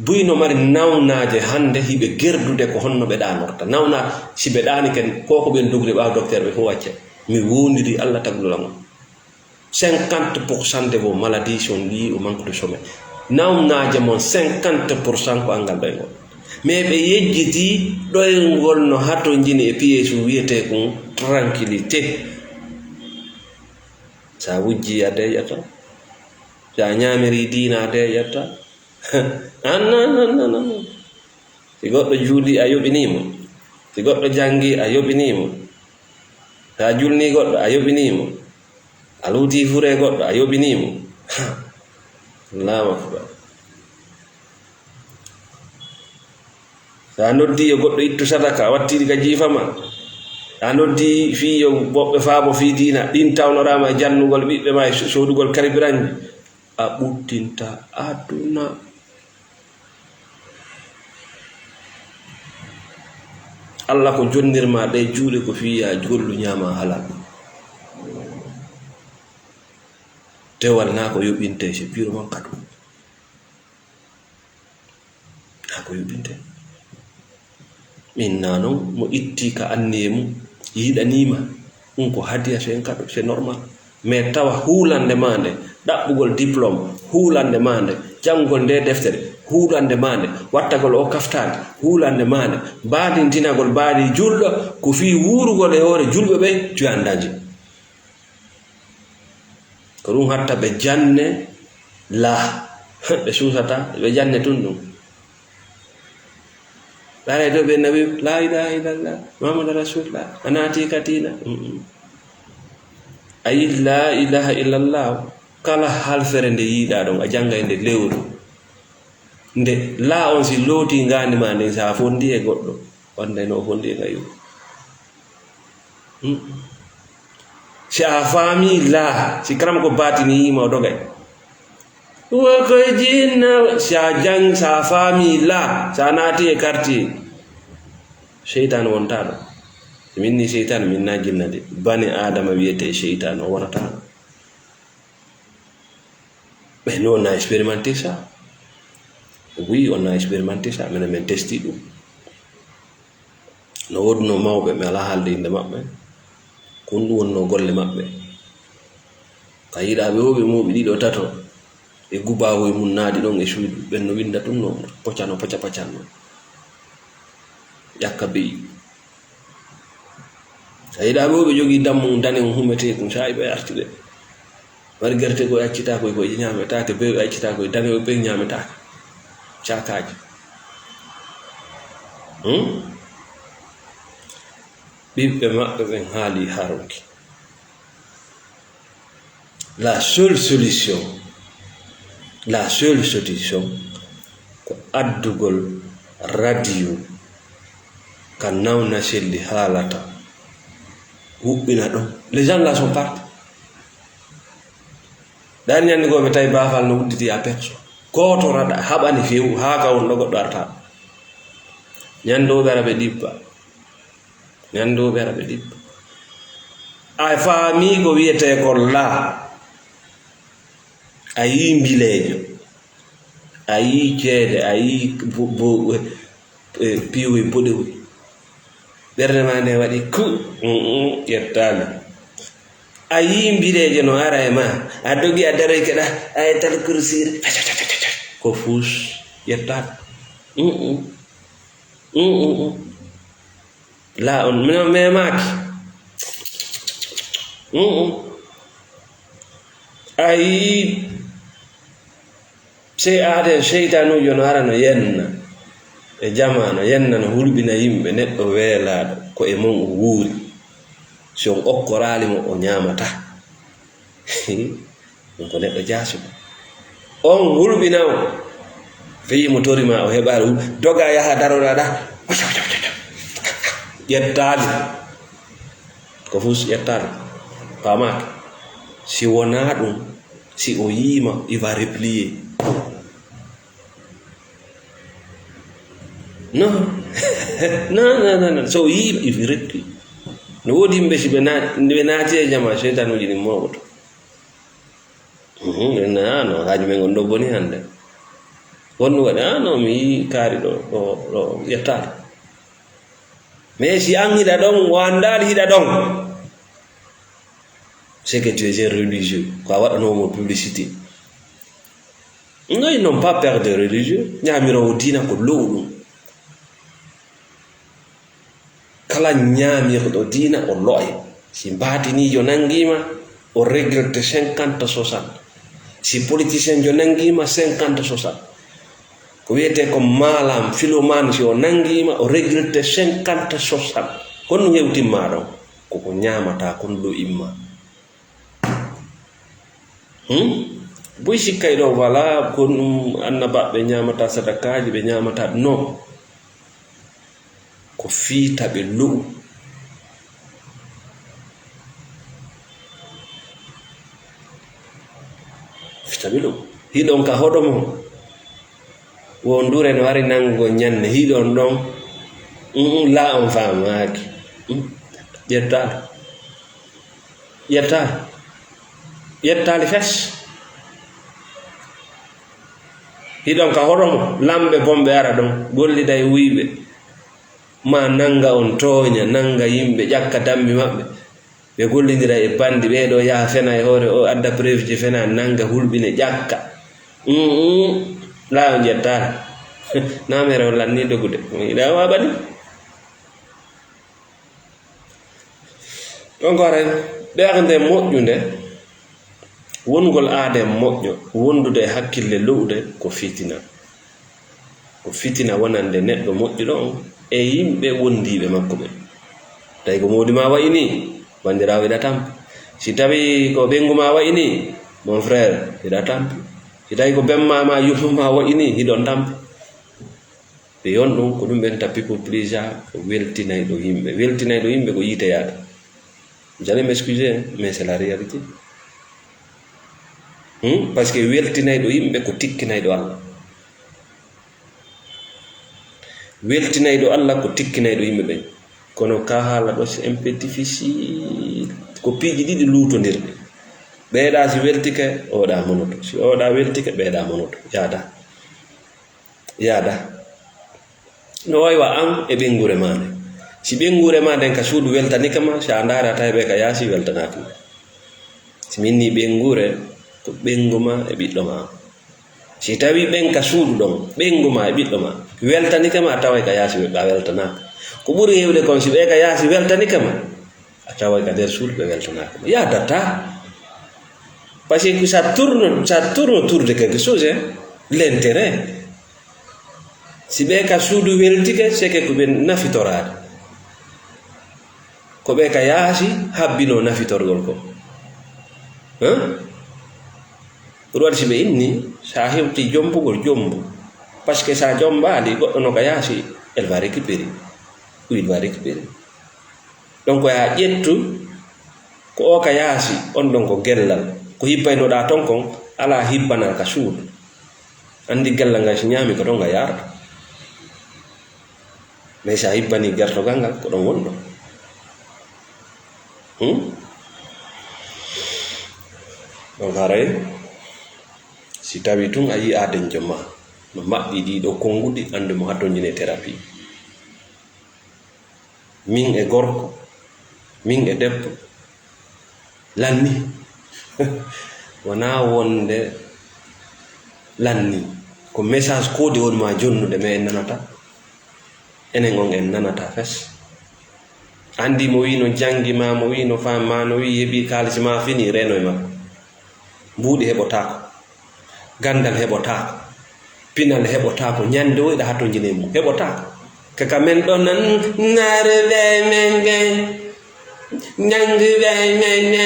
Buy no mari nawnaaje hannde hiɓe gerdude ko honno ɓe ɗanorta. Nawna si ɓe ɗaani ken, ko ko ɓen dogri ɓaawo docteur ɓe fof wacce. Mi wondiri Alla tagɗo lan on. Cinquante pour cent de vos maladies sont liées au manque de sommeil. Nawnaaje mon cinquante pour cent ko anngal ɗoyngol. Mais ɓe yejjiti ɗoyngol no hatonjini e piyeesu wiyetee kun tranquillité. Sa wujji a deƴata. Sa ñaamiri diina a deƴata. An, an, an, an, an. Si goɗɗo juuli, a yoɓinii mo. Si goɗɗo janngi, a yoɓinii mo. Sa julnii goɗɗo, a yoɓinii mo. A luutii furee goɗɗo, a yoɓinii mo. Ha. Allahu akbar. Sa noddii yo goɗɗo ittu sadaka, a wattii ɗi ka jiifa ma. A noddii fii yo woɓɓe faabo fii diina, ɗin tawnoraama e jannugol ɓiɓɓe ma e so-, soodugol karibiranji. A ɓuttinta aduna. Alla ko jonnir ma ɗe juuɗe ko fii yaa gollu ñaama halal. Dewal naa ko yoɓinte, c'est purement cadeau. Naa ko yoɓinte. Min naa non mo itti ka anniye mum, yiɗaniima, ɗum ko hadiya, c'est un cadeau, c'est normal. Mais tawa huulande maa nde, ɗaɓɓugol diplôme, huulande maa nde, janngugol nde deftere, huulande maa nde, wattagol o kaftaani, huulande maa nde, baadintinagol baadi julɗo, ko fii wuurugol e hoore julɓe ɓe, tu es en danger. Ko ɗum hatta ɓe janne laa, ɓe suusata, ɓe janne tun ɗum. Ɓaray ɗo ɓe nawi, "La ilaha illallah, Muhammadu Rasulullah," a naati ka diina. Mm-mm. A yi la ilaha illallah, kala halfere nde yiɗa ɗon, a jangay nde lewru. Nde la on si looti ngaandi ma ndin, sa fondi e goɗɗo, wonde no fondi e ngayu. Hmm. Si a faami la, si karam ko batini yima o dogay. Wo koy jinna, si a jang, sa faami la, sa naati e quartier, seytan wonta ɗo. Min ni seytan, min na jinna de. Bani Adama wiyete seytan, o wonata ɗo. Ɓe no, on a expérimenté ça. Oui, on a expérimenté ça, minen min testi ɗum. No woodunoo mawɓe, mi alaa haalde innde maɓɓe. Ko ɗum wonnoo golle maɓɓe. Ka yiɗaaɓe o, ɓe mooɓi ɗiɗo, tato, e gubaawoy mum naadi ɗon e suudu, ɓen no winnda ɗum no pocano, poca pacan no. Ƴakka beyi. A yiɗaa ɓe, ɓe jogii dammu dane on humetee ɗum, saa'i ɓe artude. Waɗi gerte ko accitaako, ko ñaametaake, bewi accitaako, dane o ɓe ñaametaake. Caakaaji. Hmm? Ɓiɓɓe maɓɓe ɓen haali haronki. La seule solution, la seule solution ko addugol radio ka nawna selli haalata, huɓɓina ɗum. Les gens là sont partis. Ɗan ñande goo ɓe tawi baafal no udditi à personne. Gooto raɗa, haɓani few, haa ka won ɗo goɗɗo arta. Ñande o ɓe ara ɓe ɗibba. Ñande o ɓe ara ɓe ɗibba. A faami ko wiyetee ko laa. A yii mbileejo. A yii ceede, a yii bo-, bo-, e, e, piiwoy boɗewoy. Ɓernde maa nde waɗi ku, mm, mm, ƴettaali. A yii mbileejo no ara e maa, a dogi a daroy keɗa, Ayatal Kursi, ko fuus, ƴettaali. Mm, mm. Mm, mm, mm. La on, mi, mi memaaki. Mm, mm. A yii, sey aaden seytaanuujo no ara no yenna e jamaa, no yenna, no hulɓina yimɓe, neɗɗo weelaaɗo, ko e mon o wuuri. Si on okkoraali mo, o ñaamataa. Ɗum ko neɗɗo jaasuɗo. On hulɓina o, feyi mo tori ma, o heɓaali, doga yaha daroɗa ɗa. Ƴettaali. Ko fus ƴettaali. Faamaaki. Si wonaa ɗum, si o yiima, il va replier. Non. Non, non, non, non. So o yiima, il va replier. No woodi yimɓe, si ɓe na-, ɓe naati e jamaa, seytanuuji ɗin mooɓoto. Mhm, ɓe na-, ah, non, haaju men on ɗo boni hannde. Wonno waɗi, ah, non, mi yii kaari ɗo, ɗo, ɗo, ƴettaali. Mais si an hiɗa ɗon, o anndaali hiɗa ɗon, c'est que tu es un religieux. Ko a waɗanoo mo publicité. Non, ils n'ont pas peur de religieux. Ñaamiroowo diina ko lo'u ɗum. Kala ñaamirɗo diina o lo'ay. Si mbaatiniijo nanngiima, o régilte cinquante soixante. Si politicien jo nanngiima, cinquante soixante. Ko wiyetee ko maalam, filomaan, si o nanngiima, o régilte cinquante soixante. Honɗum hewtimmaa ɗon? Koko ñaamataa kon lo'immaa. Hmm? Boy sikkay ɗo wala ko ɗum annabaaɓe ñaamata sadakaaji, ɓe ñaamata, non. Ko fiita ɓe lo'u. Fiita ɓe lo'u. Hiɗon ka hoɗo mo. Wondure no ari nanngugol ñande. Hiɗon ɗon. Mm, mm, la on faamaaki. Mm, ƴettaali. Ƴettaali. Ƴettaali fes. Hiɗon ka hoɗo mo, lamɓe bonɓe ara ɗon, gollida e wuyɓe. Ma nannga on tooña, nannga yimɓe, ƴakka dammi maɓɓe. Ɓe gollindira e banndi, ɓee ɗo yaha fena e hoore, o adda preuve ji fena, nannga hulɓine, ƴakka. Mm, mm. La on ƴettaali. Namere on lanni dogude. Iɗa waɓa ɗum. Ɗon ko aray, ɓeynde moƴƴunde, wongol aade moƴƴo, wondude e hakkille lo'ude ko fitina. Ko fitina wonande neɗɗo moƴƴuɗo on e yimɓe wondiiɓe makko ɓen. Tawi ko moodi ma wa'i nii, banndiraawo, hiɗa tampi. Si tawi ko ɓeyngu ma wa'i nii, mon frère, hiɗa tampi. Si tawi ko bemma ma, yumma ma wa'i nii, hiɗon tampi. Ɓe yon ɗum, ko ɗum ɓen ta people pleaser, ko weltinayɗo yimɓe. Weltinayɗo yimɓe ko yiite yaade. Vous allez m'excuser, hein, mais c'est la réalité. Hmm? Parce que weltinayɗo yimɓe ko tikkinayɗo Allah. Weltinayɗo Allah ko tikkinayɗo yimɓe ɓen. Kono ka haala ɗo, c'est un peu difficile. Ko piiji ɗiɗi luutondirɗi. Ɓeeɗa si weltike, oɗa monoto. Si oɗa weltike, ɓeeɗa monoto. Yaada. Yaada. No wayi wa an e ɓeynguure maa nden. Si ɓeynguure maa nden ka suudu weltanike ma, si a ndaari a tawi ɓe ka yaasi weltanaaki ma. Si min ni ɓeynguure, ko ɓeyngu ma e ɓiɗɗo ma. Si tawi ɓen ka suudu ɗon, ɓeyngu ma e ɓiɗɗo ma, weltanike ma, a taway ka yaasi ɓe, a weltanaaka. Ko ɓuri heewde kon, si ɓe ka yaasi weltanike ma, a taway ka nder suudu ɓe weltanaaka ma. Yaadataa. Parce que ça tourne, ça tourne autour de quelque chose, hein, l'intérêt. Si ɓe ka suudu weltike, c'est que ko ɓe nafitoraade. Ko ɓe ka yaasi habbinoo nafitorgol ko. Hein? Ko ɗum waɗi si ɓe inni, sa hewti jombugol, jombu. Parce que sa jombaali, goɗɗo no ka yaasi, elle va récupérer. Ou il va récupérer. Donc, ya ƴettu ko o ka yaasi, on ɗon ko gellal. Ko hippaynoɗaa ton kon, alaa hippanaa ka suudu. Anndi gellal ngal si ñaami ko ton nga yaarata. Mais si a hippanii gertogal ngal, ko ɗon wonɗon. Hmm? Donc, haray, si tawi tun a yi'aa denjo ma no maɓɓi ɗii ɗoo konnguɗi, anndu mo hatonjine thérapie. Min e gorko, min e debbo, lanni. Wonaa wonde lanni, ko message koodi woni ma jonnude, mais en nanata. Enen on en nanata fes. Anndi mo wii no janngi ma, mo wii no faami ma, no wii heɓi kaalisi ma, fini, reeno e makko. Mbuuɗi heɓotaako. Ganndal heɓotaako. Pinal heɓotaako. Ñannde o eɗa hatonjine mum. Heɓotaako. Kaka men ɗon nan, naare ɓe men ɓe. Ñanngi ɓe men ɓe.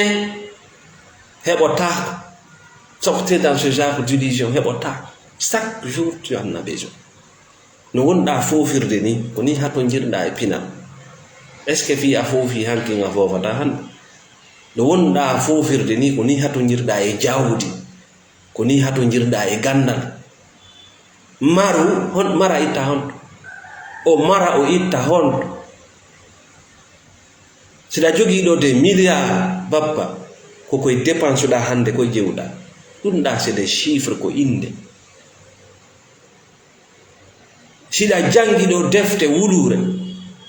Heɓotaako. Sortir dans ce genre d'illusion. Heɓotaako. Chaque jour, tu en as besoin. No wonɗaa foofirde ni, ko ni hatonjirɗaa e pinal. Est-ce que fii a foofii hanki nga foofataa hannde? No wonɗaa foofirde ni, ko ni hatonjirɗaa e jawdi, ko ni hatonjirɗaa e ganndal. Maru, hon, mara itta honto? O mara o itta honto? Siɗa jogii ɗo des milliards, bappa, ko koye dépense ɗaa hannde, koye jewɗaa. Ɗum ɗaa, c'est des chiffres, ko innde. Siɗa janngi ɗo defte wuluure,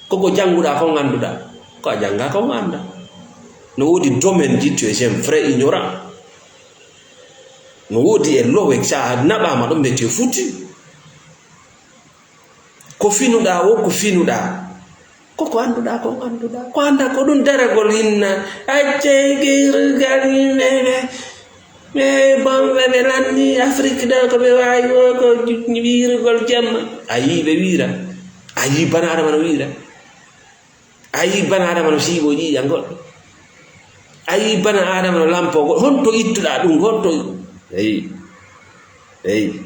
koko jannguɗaa, ko ngannduɗaa, ko a janngaa, ko nganndaa. No woodi domaine ji, tu es un vrai ignorant. No woodi e lowe, so a naɓaama ɗum, mais tu es foutu. Ko finuɗaa o, ko finuɗaa. Ko ko annduɗaa, ko annduɗaa. Ko anndaa, ko ɗum daragol inna. Accee girgal yimɓe ɓe. Ɓe bonɓe ɓe lanni Afrik ɗo, ko ɓe waawi o, ko wiirugol jemma. A yii ɓe wiira? A yii bana Adama no wiira? A yii bana Adama no siiɓo ƴiiƴan goɗɗo? A yii bana Adama no lampo goɗɗo? Honto ittuɗaa ɗum? Honto? Eyi. Eyi.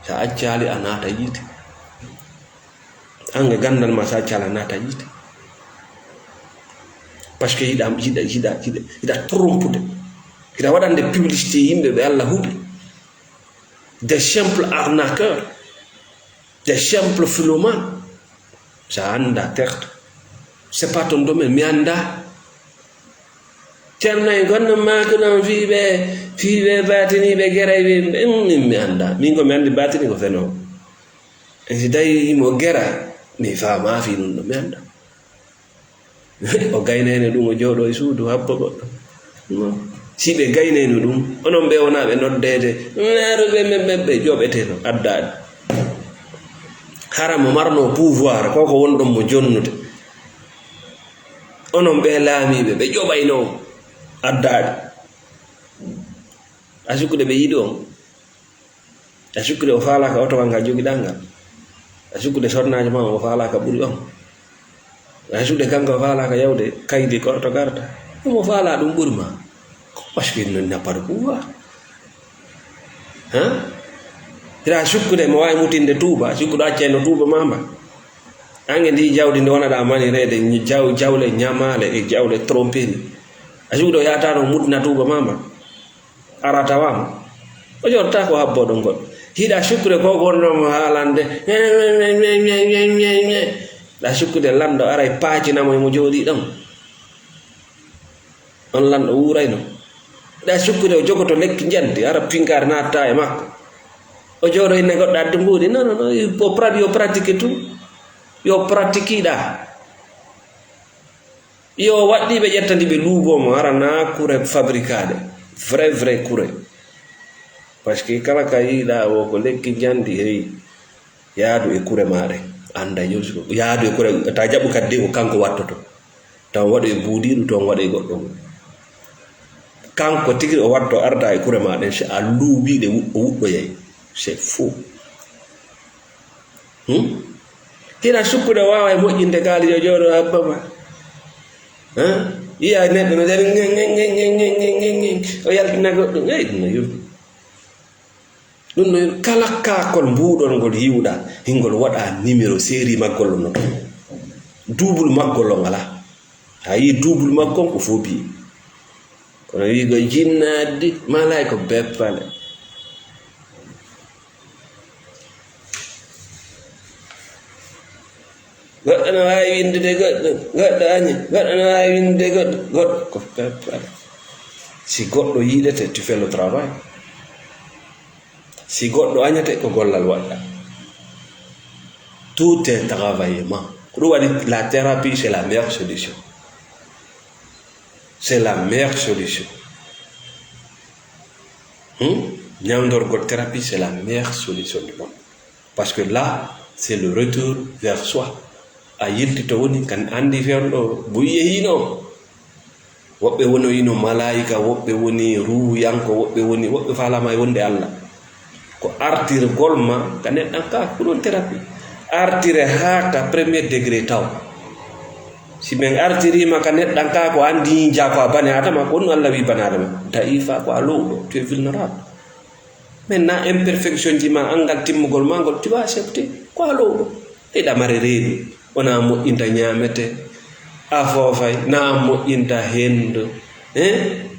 Sa accaali, a naata yiite. An e ganndal ma, sa accaali, a naata yiite. Parce que hiɗa, hiɗa, hiɗa, hiɗa, hiɗa trompude. Hiɗa waɗande publicité yimɓe ɓe Allah huɓi. Des simples arnaqueurs. Des simples filomanes. Sa anndaa, terto. C'est pas ton domaine, mi anndaa. Ceerno en kon no maaki ɗon fii ɓe, fii ɓe baatiniiɓe geray ɓe, min mi anndaa. Min ko mi anndi baatini ko fenoo. E si tawi mo gera, mi faamaa fii ɗum ɗo, mi anndaa. O gaynayno ɗum, o jooɗo e suudu, habba goɗɗo. No. Si ɓe gaynayno ɗum, onon ɓe wonaa ɓe noddeede, naaruɓe men ɓen ɓe joɓeteno, addaade. Hara mo marno pouvoir, ko ko wonɗon mo jonnude. Onon ɓe laamiiɓe, ɓe joɓayno on, addaade. A sikkude ɓe yiɗi on? A sikkude o faalaaka oto ngal jogiɗaa ngal? A sikkude sonnaajo ma o faalaaka ɓuri on? A sikkude kanko o faalaaka yawde kaydi ko oto garta? Ɗum o faalaa ɗum ɓuri ma. Parce que il n'a pas de pouvoir. Hein? Hira sikkude mo waawi mutinde tuuba, sikkude accayno tuuba mamba. Ange ndi jawdi ndi wonaɗa manireede, jaw-, jawle ñamaale e jawle trompeni. A sikkude o yaatano mutna tuuba mamba. Ara tawama. O jorta ko habbo ɗon goɗɗo. Hiɗa sikkude ko gonno mo haalande. Ɗa sikkude lanɗo aray paacinamo e mo jooɗi ɗon. On lanɗo wuurayno. Ɗa sikkude o jogoto lekki njanti, ara pinkaare natta e makko. O jooɗo inne goɗɗo addu mbuuɗi. Non, non, non, il faut pra-, yo pratiquer tout. Yo pratiquer ɗa. Yo waɗɗi ɓe ƴetta ndi ɓe luubo mo, ara na kure fabrikaɗe. Vrai, vrai kure. Parce que kala ka yiɗa o ko lekki njanti, hey. Yaadu e kure maaɗe. Annda yo, yaadu e kure, ta jaɓu kadi de ko kanko wattoto. Taw waɗo e buudiiɗo, taw waɗo e goɗɗo mum. Kanko tigi o watto arda e kure maaɗe, si a luuɓi ɗe wu-, o wuɗɗoyay. C'est faux. Hmm? Hina sukkude waawa e moƴƴinde kaali yo jooɗo habba ma. Hein? Yiya neɗɗo no dari, nge, nge, nge, o yaltina goɗɗo. Ey, ɗum no yurmi. Ɗum no kala kaakol mbuuɗol ngol yiwɗa, hingol waɗa numéro série maggol no to. Double maggol o ngala. A yi double maggol ko fobi. Kono wiigo jinnaaddi, malay ko beppale. Goɗɗo no waawi winndude goɗɗo, goɗɗo añi, goɗɗo no waawi winndude goɗɗo, goɗɗo ko peppere. Si goɗɗo yiɗete, tu fais le travail. Si goɗɗo añete, ko gollal waɗɗa. Tout est travaillement. Ko ɗum waɗi la thérapie, c'est la meilleure solution. C'est la meilleure solution. Hmm? Ñawndorgol thérapie, c'est la meilleure solution du monde. Parce que là, c'est le retour vers soi. A yilti to woni, kan andi fewndo ɗo, buy yehino. Woɓɓe wonoyino malaayika, woɓɓe woni ruuhuyanko, woɓɓe woni, woɓɓe faalama e wonde Allah. Ko artirgol ma ka neɗɗan ka, ko ɗon thérapie. Artire haa ka premier degré taw. Si men artirima ka neɗɗan ka, ko andi jaa ko a bane Adama, ko ɗum Allah wi bane Adama. Da'ifa, ko a lowɗo, tu es vulnérable. Maintenant, imperfection ji ma, angal timmugol ma ngol, tu vas accepter. Ko a lowɗo. Hiɗa mari reedu, wona moƴƴinta ñaamete, a foofay, na moƴƴinta hendo. Hein?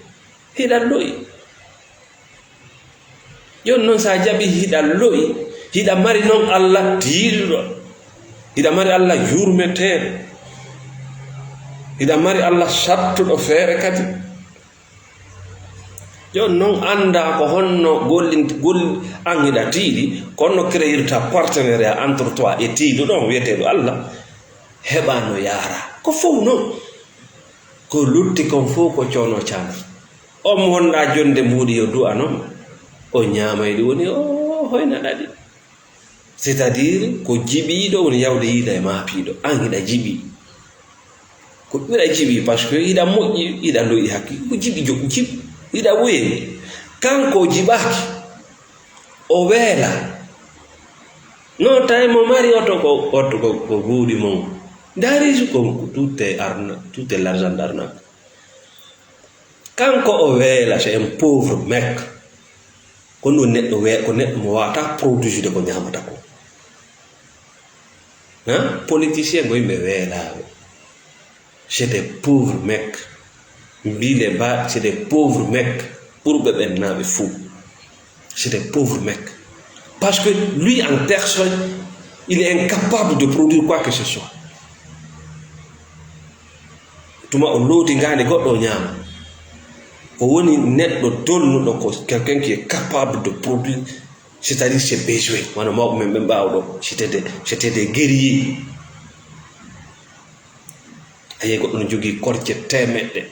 Hiɗa lo'i. Jon non sa jaɓi hiɗa lo'i, hiɗa mari non Allah tiiɗuɗo. Hiɗa mari Allah yurmeteeɗo. Hiɗa mari Allah sattuɗo feere kadi. Jon non annda ko honno gollin-, goll-, an hiɗa tiiɗi, ko honno créirta partenariat entre toi et tiiɗuɗo on wiyeteeɗo Allah, heɓa no yaara. Ko fow non. Ko lutti kon fow ko coono caana. On mo honɗa jonde mbuuɗi yo du'ano ma. O ñaamay ɗi woni o hoynaɗa ɗi. C'est-à-dire, ko jiɓiiɗo woni yawde yiida e maapiiɗo. An hiɗa jiɓi. Ko ɓura jiɓi, parce que hiɗa moƴƴi, hiɗa lo'i haqqi. Ko jiɓi jo-, jiɓi. Hiɗa weeli. Kanko o jiɓaaki. O weela. No tawi mo mari oto ko, oto ko, ko guuɗi mum. Dari ko tout est arna-, tout est l'argent d'arnaque. Kanko o weela, c'est un pauvre mec. Ko ɗum neɗɗo we-, ko neɗɗo mo wawata produire ko ñaamata ko. Hein? Politicien ko yimɓe weelaaɓe. C'est des pauvres mecs. Mbi les ba, c'est des pauvres mecs. Ɓurɓe ɓen na ɓe fou. C'est des pauvres mecs. Parce que lui en personne, il est incapable de produire quoi que ce soit. Tuma o looti ngaandi goɗɗo o ñaama. O woni neɗɗo dolnuɗo ko quelqu'un qui est capable de produire, c'est-à-dire ses besoins. Wano mawɓe men ɓen ɓaawo ɗo, c'était des, c'était des guerriers. A yi'ay goɗɗo no jogii korce teemeɗɗe,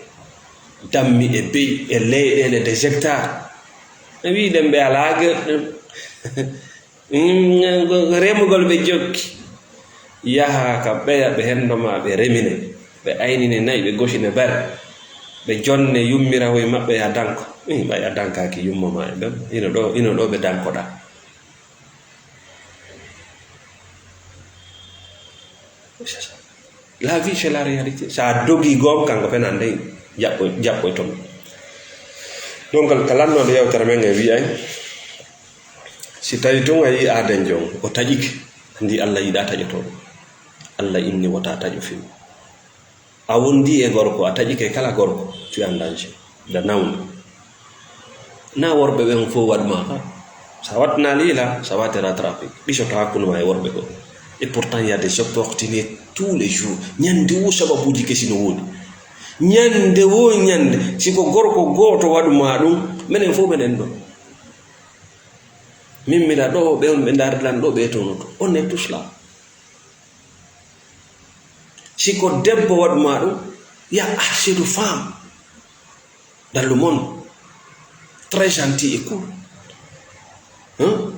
dammi e be'i e leyɗeele des hectares. Mi wi'i ɗen ɓe alaa ger-, ɗum. Mm, ko, ko remugol ɓe jokki. Yaha ka ɓeya ɓe hendo ma ɓe remine. Ɓe aynine nayi, ɓe gosine bare. Ɓe jonne yummira hoy maɓɓe ya danko. Ih, ɓay a dankaaki yumma ma e ɓen. Ino ɗo, ino ɗo ɓe dankoɗaa. C'est ça. La vie, c'est la réalité. Sa dogi goom, kanko fen annday jaɓɓo, jaɓɓo e ton. Donc, ka lannoode yewtere men e wiyay, si tawi tun a yii aaden jon, o taƴike, anndi Allah yiɗaa taƴotooɗo. Allah inni wota taƴo fim. A wondi e gorko, a taƴike kala gorko, tu es en danger. Da nawna. Na worɓe ɓen fof waɗ ma ka. Ça va te nalila, ça va te rattraper. Ɓisoto hakkunde ma e worɓe ko. Et pourtant, il y a des opportunités tous les jours. Ñande wo sababuuji kesi no woodi. Ñande wo ñande, si ko gorko gooto waɗu ma ɗum, menen fof menen ɗo. Min mbiɗa ɗo, ɓe on ɓe ndaari lan ɗo, ɓe townoto. On est tous là. Si ko debbo waɗu ma ɗum, il y a assez de femmes dans le monde. Très gentil et cool. Hein?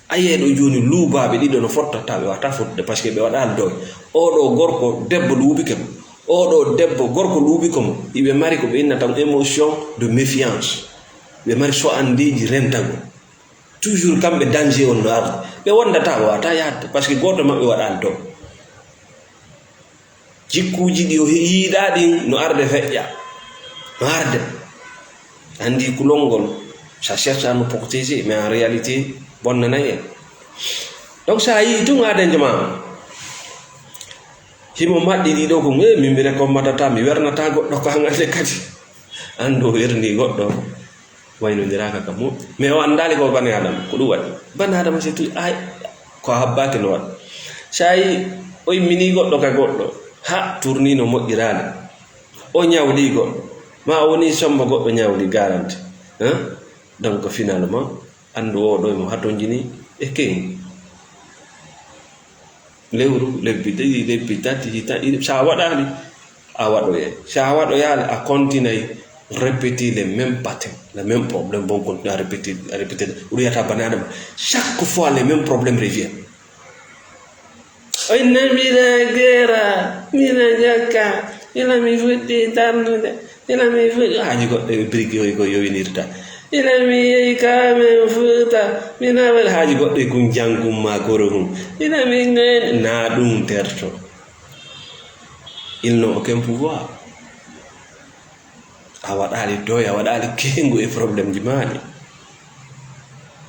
A yiyay ɗo jooni luubaaɓe ɗiɗo no fottata, ɓe wata fottude, parce que ɓe waɗaali doy. Oɗo gorko, debbo luuɓike mo. Oɗo debbo, gorko luuɓiko mo. Iɓe mari ko ɓe innata on émotion de méfiance. Ɓe mari so anndeeji rentagol. Toujours kamɓe danger on no arde. Ɓe wondata, ɓe wata yahde, parce que gooto maɓɓe waɗaali doy. Jikkuuji ɗi o yiɗaa ɗin no arde feƴƴa. No arde. Anndi kulol ngol, ça cherche à nous protéger, mais en réalité, bonnanay en. Donc, sa yii tun aadenjo ma, himo maɗɗi ɗi ɗo ko, "Eh, min mi rekommatata, mi wernata goɗɗo ko hangande kadi." Anndu o werni goɗɗo, waynondiraaka ka mo. Mais o anndaali ko bani Adama, ko ɗum waɗi. Bani Adama, c'est tout, ay, ko habbaaki no waɗa. Sa yii o immini goɗɗo ka goɗɗo, ha, tourni no moƴƴiraali. O ñawli goɗɗo, ma o woni sombo goɗɗo ñawli garanti. Hein? Donc, finalement, anndu o ɗo mo hatonjini e keŋ. Lewru, lebbi ɗiɗi, lebbi tati, hita-, ɗiɗi, sa waɗaali, a waɗoyay. Sa waɗoyaali, a continay répéter les mêmes patterns, le même problème, bon, continue à répéter, à répéter. O wiyata bani Adama, chaque fois, les mêmes problèmes reviennent. O inna mbiɗa gera, mbiɗa jokka, ila mi fuɗɗi darnude, ila mi fuɗɗi, haaji goɗɗo e birgi hoy ko yowinirta. Ila mi yehi ka men fuuta, mi nawal haaji goɗɗo e kun jangum ma goro hun. Ila mi ngani, na ɗum terto. Il n'a aucun pouvoir. A waɗaali doy, a waɗaali kehengu e problème ji maani.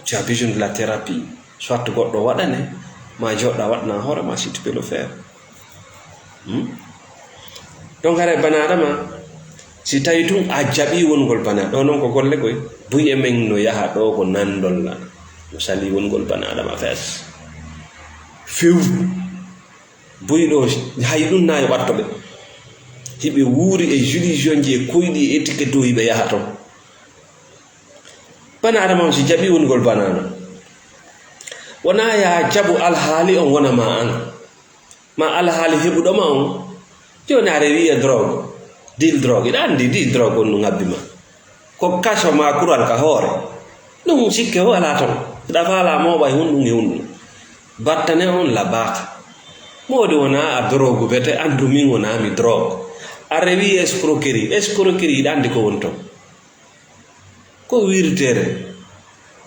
Tu as besoin de la thérapie. Soit goɗɗo waɗane, ma joɗɗa waɗna hoore ma si tu peux le faire. Hmm? Donc, hare bani Adama, si tawi tun a jaɓi wongol bani Adama, ɗo non ko golle koy, buy e men no yaha ɗo ko nandol la. No sali wongol bani Adama fes. Few. Buy ɗo, hay ɗum na yo ɓatto ɓe. Hiɓe wuuri e illusion ji e koyɗi e étiquette o hiɓe yaha ton. Bani Adama on si jaɓi wongol bani Adama. Wona ya jaɓu alhaali on wona ma an. Ma alhaali heɓuɗo ma on. Jooni a rewi e drogue. Deal drogue. Iɗa andi deal drogue on no ngabbi ma. Ko kaso ma kural ka hoore. Ɗum sikke o alaa ton. Hiɗa faala mooɓay hunɗum e hunɗum. Battane on la baaka. Moodi wona a drogue bete, andu min wona mi drogue. A rewi escroquerie. Escroquerie hiɗa andi ko woni ton. Ko wirtere.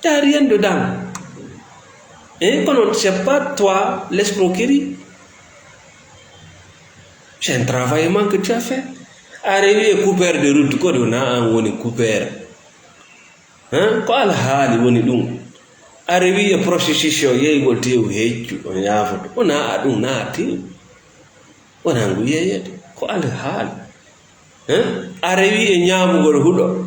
Y a rien dedans. Hein, kono c'est pas toi l'escroquerie. C'est un travail que tu as fait. A rewi e coupeur de route, ko ɗum na an woni coupeur. Hein? Ko alhaali woni ɗum. A rewi e prostitution, yeygol tew heccu, on yaafoto. Wona a ɗum, na a tew. Wona ngu yeeyete. Ko alhaali. Hein? A rewi e ñaamugol huɗo.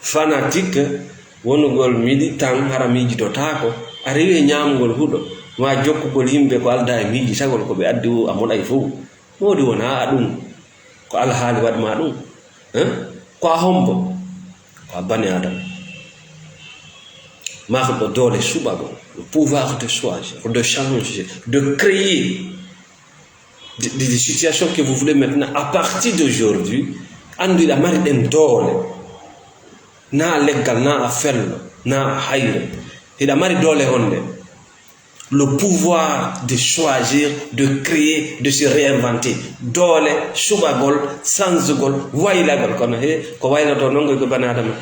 Fanatique, wonugol militant, hara miijidotaako. A rewi e ñaamugol huɗo. Ma jokkugol yimɓe ko aldaa e miijitagol ko ɓe addi o, a moɗay fow. Moodi wona a ɗum. Ko alhaali waɗ ma ɗum. Hein? Ko a hombo? Ko a bani Adama. Marɗo doole suɓagol, le pouvoir de choisir, de changer, de créer des, des, des situations que vous voulez maintenant, à partir d'aujourd'hui, anndu hiɗa mari ɗen doole. Na a leggal, na a fello, na a hayre. Hiɗa mari doole honde. Le pouvoir de choisir, de créer, de se réinventer. Doole, suɓagol, sansugol, waylagol. Kono he, ko wayloto non ko bani Adama.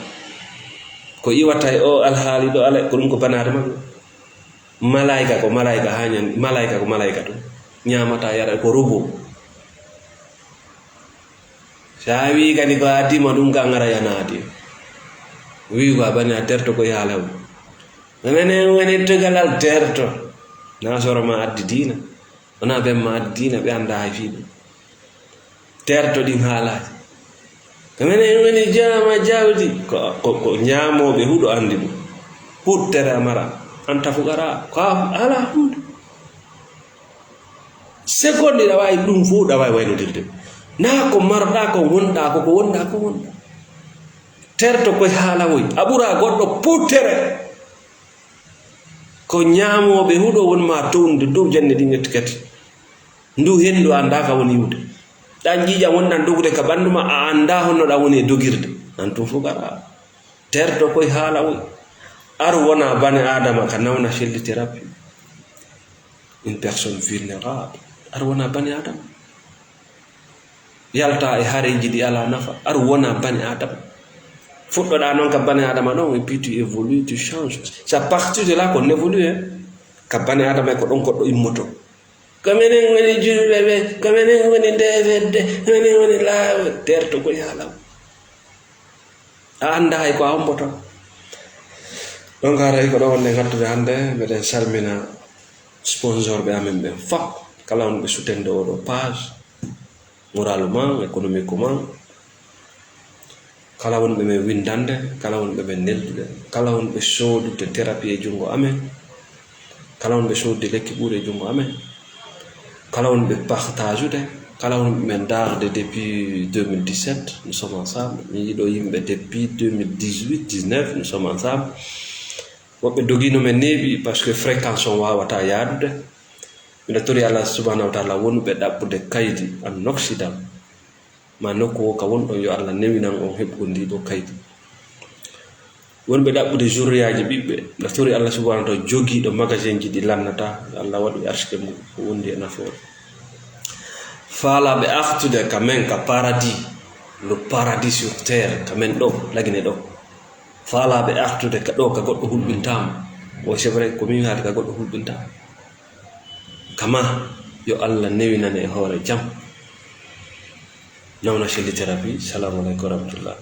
Ko iwata e o alhaali ɗo ala, ko ɗum ko bani Adama. Malaayka ko malaayka haa ñande, malaayka ko malaayka ɗum. Ñaamata yara ko rubo. Sa wi kadi ko addi ma ɗum ka ngara yanaade. Wi ko a bani a terto ko yaalaw. Menen woni tegalal terto. Na soro ma addi diina. Wona ben ma addi diina ɓe annda hay fii ɗum. Terto ɗin haalaaji. Ko menen woni jaama jawdi. Ko, ko, ko ñaamooɓe huɗo anndi ɗum. Puttere a mara. Anta fukara. Ko a ala hunde. Sekondi ɗa waawi ɗum fof ɗa waawi waynodirde. Na ko marɗa ko wonɗa ko ko wonɗa ko wonɗa. Terto koye haala woy. A ɓura goɗɗo puttere. Ko ñaamooɓe huɗo won ma townude dow jannde ɗin ettikati. Ndu henndu a anndaa ka woni yiwde. Ɗan ƴiiƴan wonɗan dogude ka ɓanndu ma, a anndaa honno ɗan woni e dogirde. An tun fof gara. Terto koye haala woy. Ar wona bane Adama ka nawna cellithérapie. Une personne vulnérable. Ar wona bane Adama. Yalta e hareeji ɗi alaa nafa. Ar wona bane Adama. Fuɗɗoɗaa noon ka bane Adama ɗon, et puis tu évolues, tu changes. C'est à partir de là qu'on évolue, hein. Ka bane Adama e ko ɗon goɗɗo immoto. Ko menen woni julɓe ɓe, ko menen woni ndee fedde, ko menen woni laawol. Terto koye haala. A anndaa hay ko a omboto. Donc, haray ko ɗo wonde ngattude hannde, meɗen salmina sponsorɓe amen ɓen fof. Kala wonɓe soutenir oɗo page, moralement, économiquement. Kala wonɓe men winndande, kala wonɓe men neldude, kala wonɓe soodude thérapie e junngo amen, kala wonɓe soodude lekki ɓuuri e junngo amen, kala wonɓe partagude, kala wonɓe men ndaarde depuis deux mille dix-sept, nous sommes ensemble. Mi yiɗo yimɓe depuis deux mille dix-huit, dix-neuf, nous sommes ensemble. Woɓɓe dogino men neeɓi parce que fréquence on waawata yaadude. Miɗo tori Allah subhanahu wa taala wonɓe ɗaɓɓude kaydi en Occident. Ma nokku wo ka wonɗon, yo Allah newinan on heɓugol ndi ɗo kaydi. Wonɓe ɗaɓɓude zurriyaaji ɓiɓɓe, na tori Allah subhanahu wa taala jogiiɗo magasinji ɗi lannata, yo Allah waɗu e arsike mum ko wondi e nafoore. Faalaaɓe artude ka men ka paradis, le paradis sur terre, ka men ɗo, Lagine ɗo. Faalaaɓe artude ka ɗo ka goɗɗo hulɓintaama. O c'est vrai ko min haali ka goɗɗo hulɓintaama. Kama yo Allah newinane e hoore jam. Nawna Shelly Therapy. Salamu aleykum wa rahmatullah.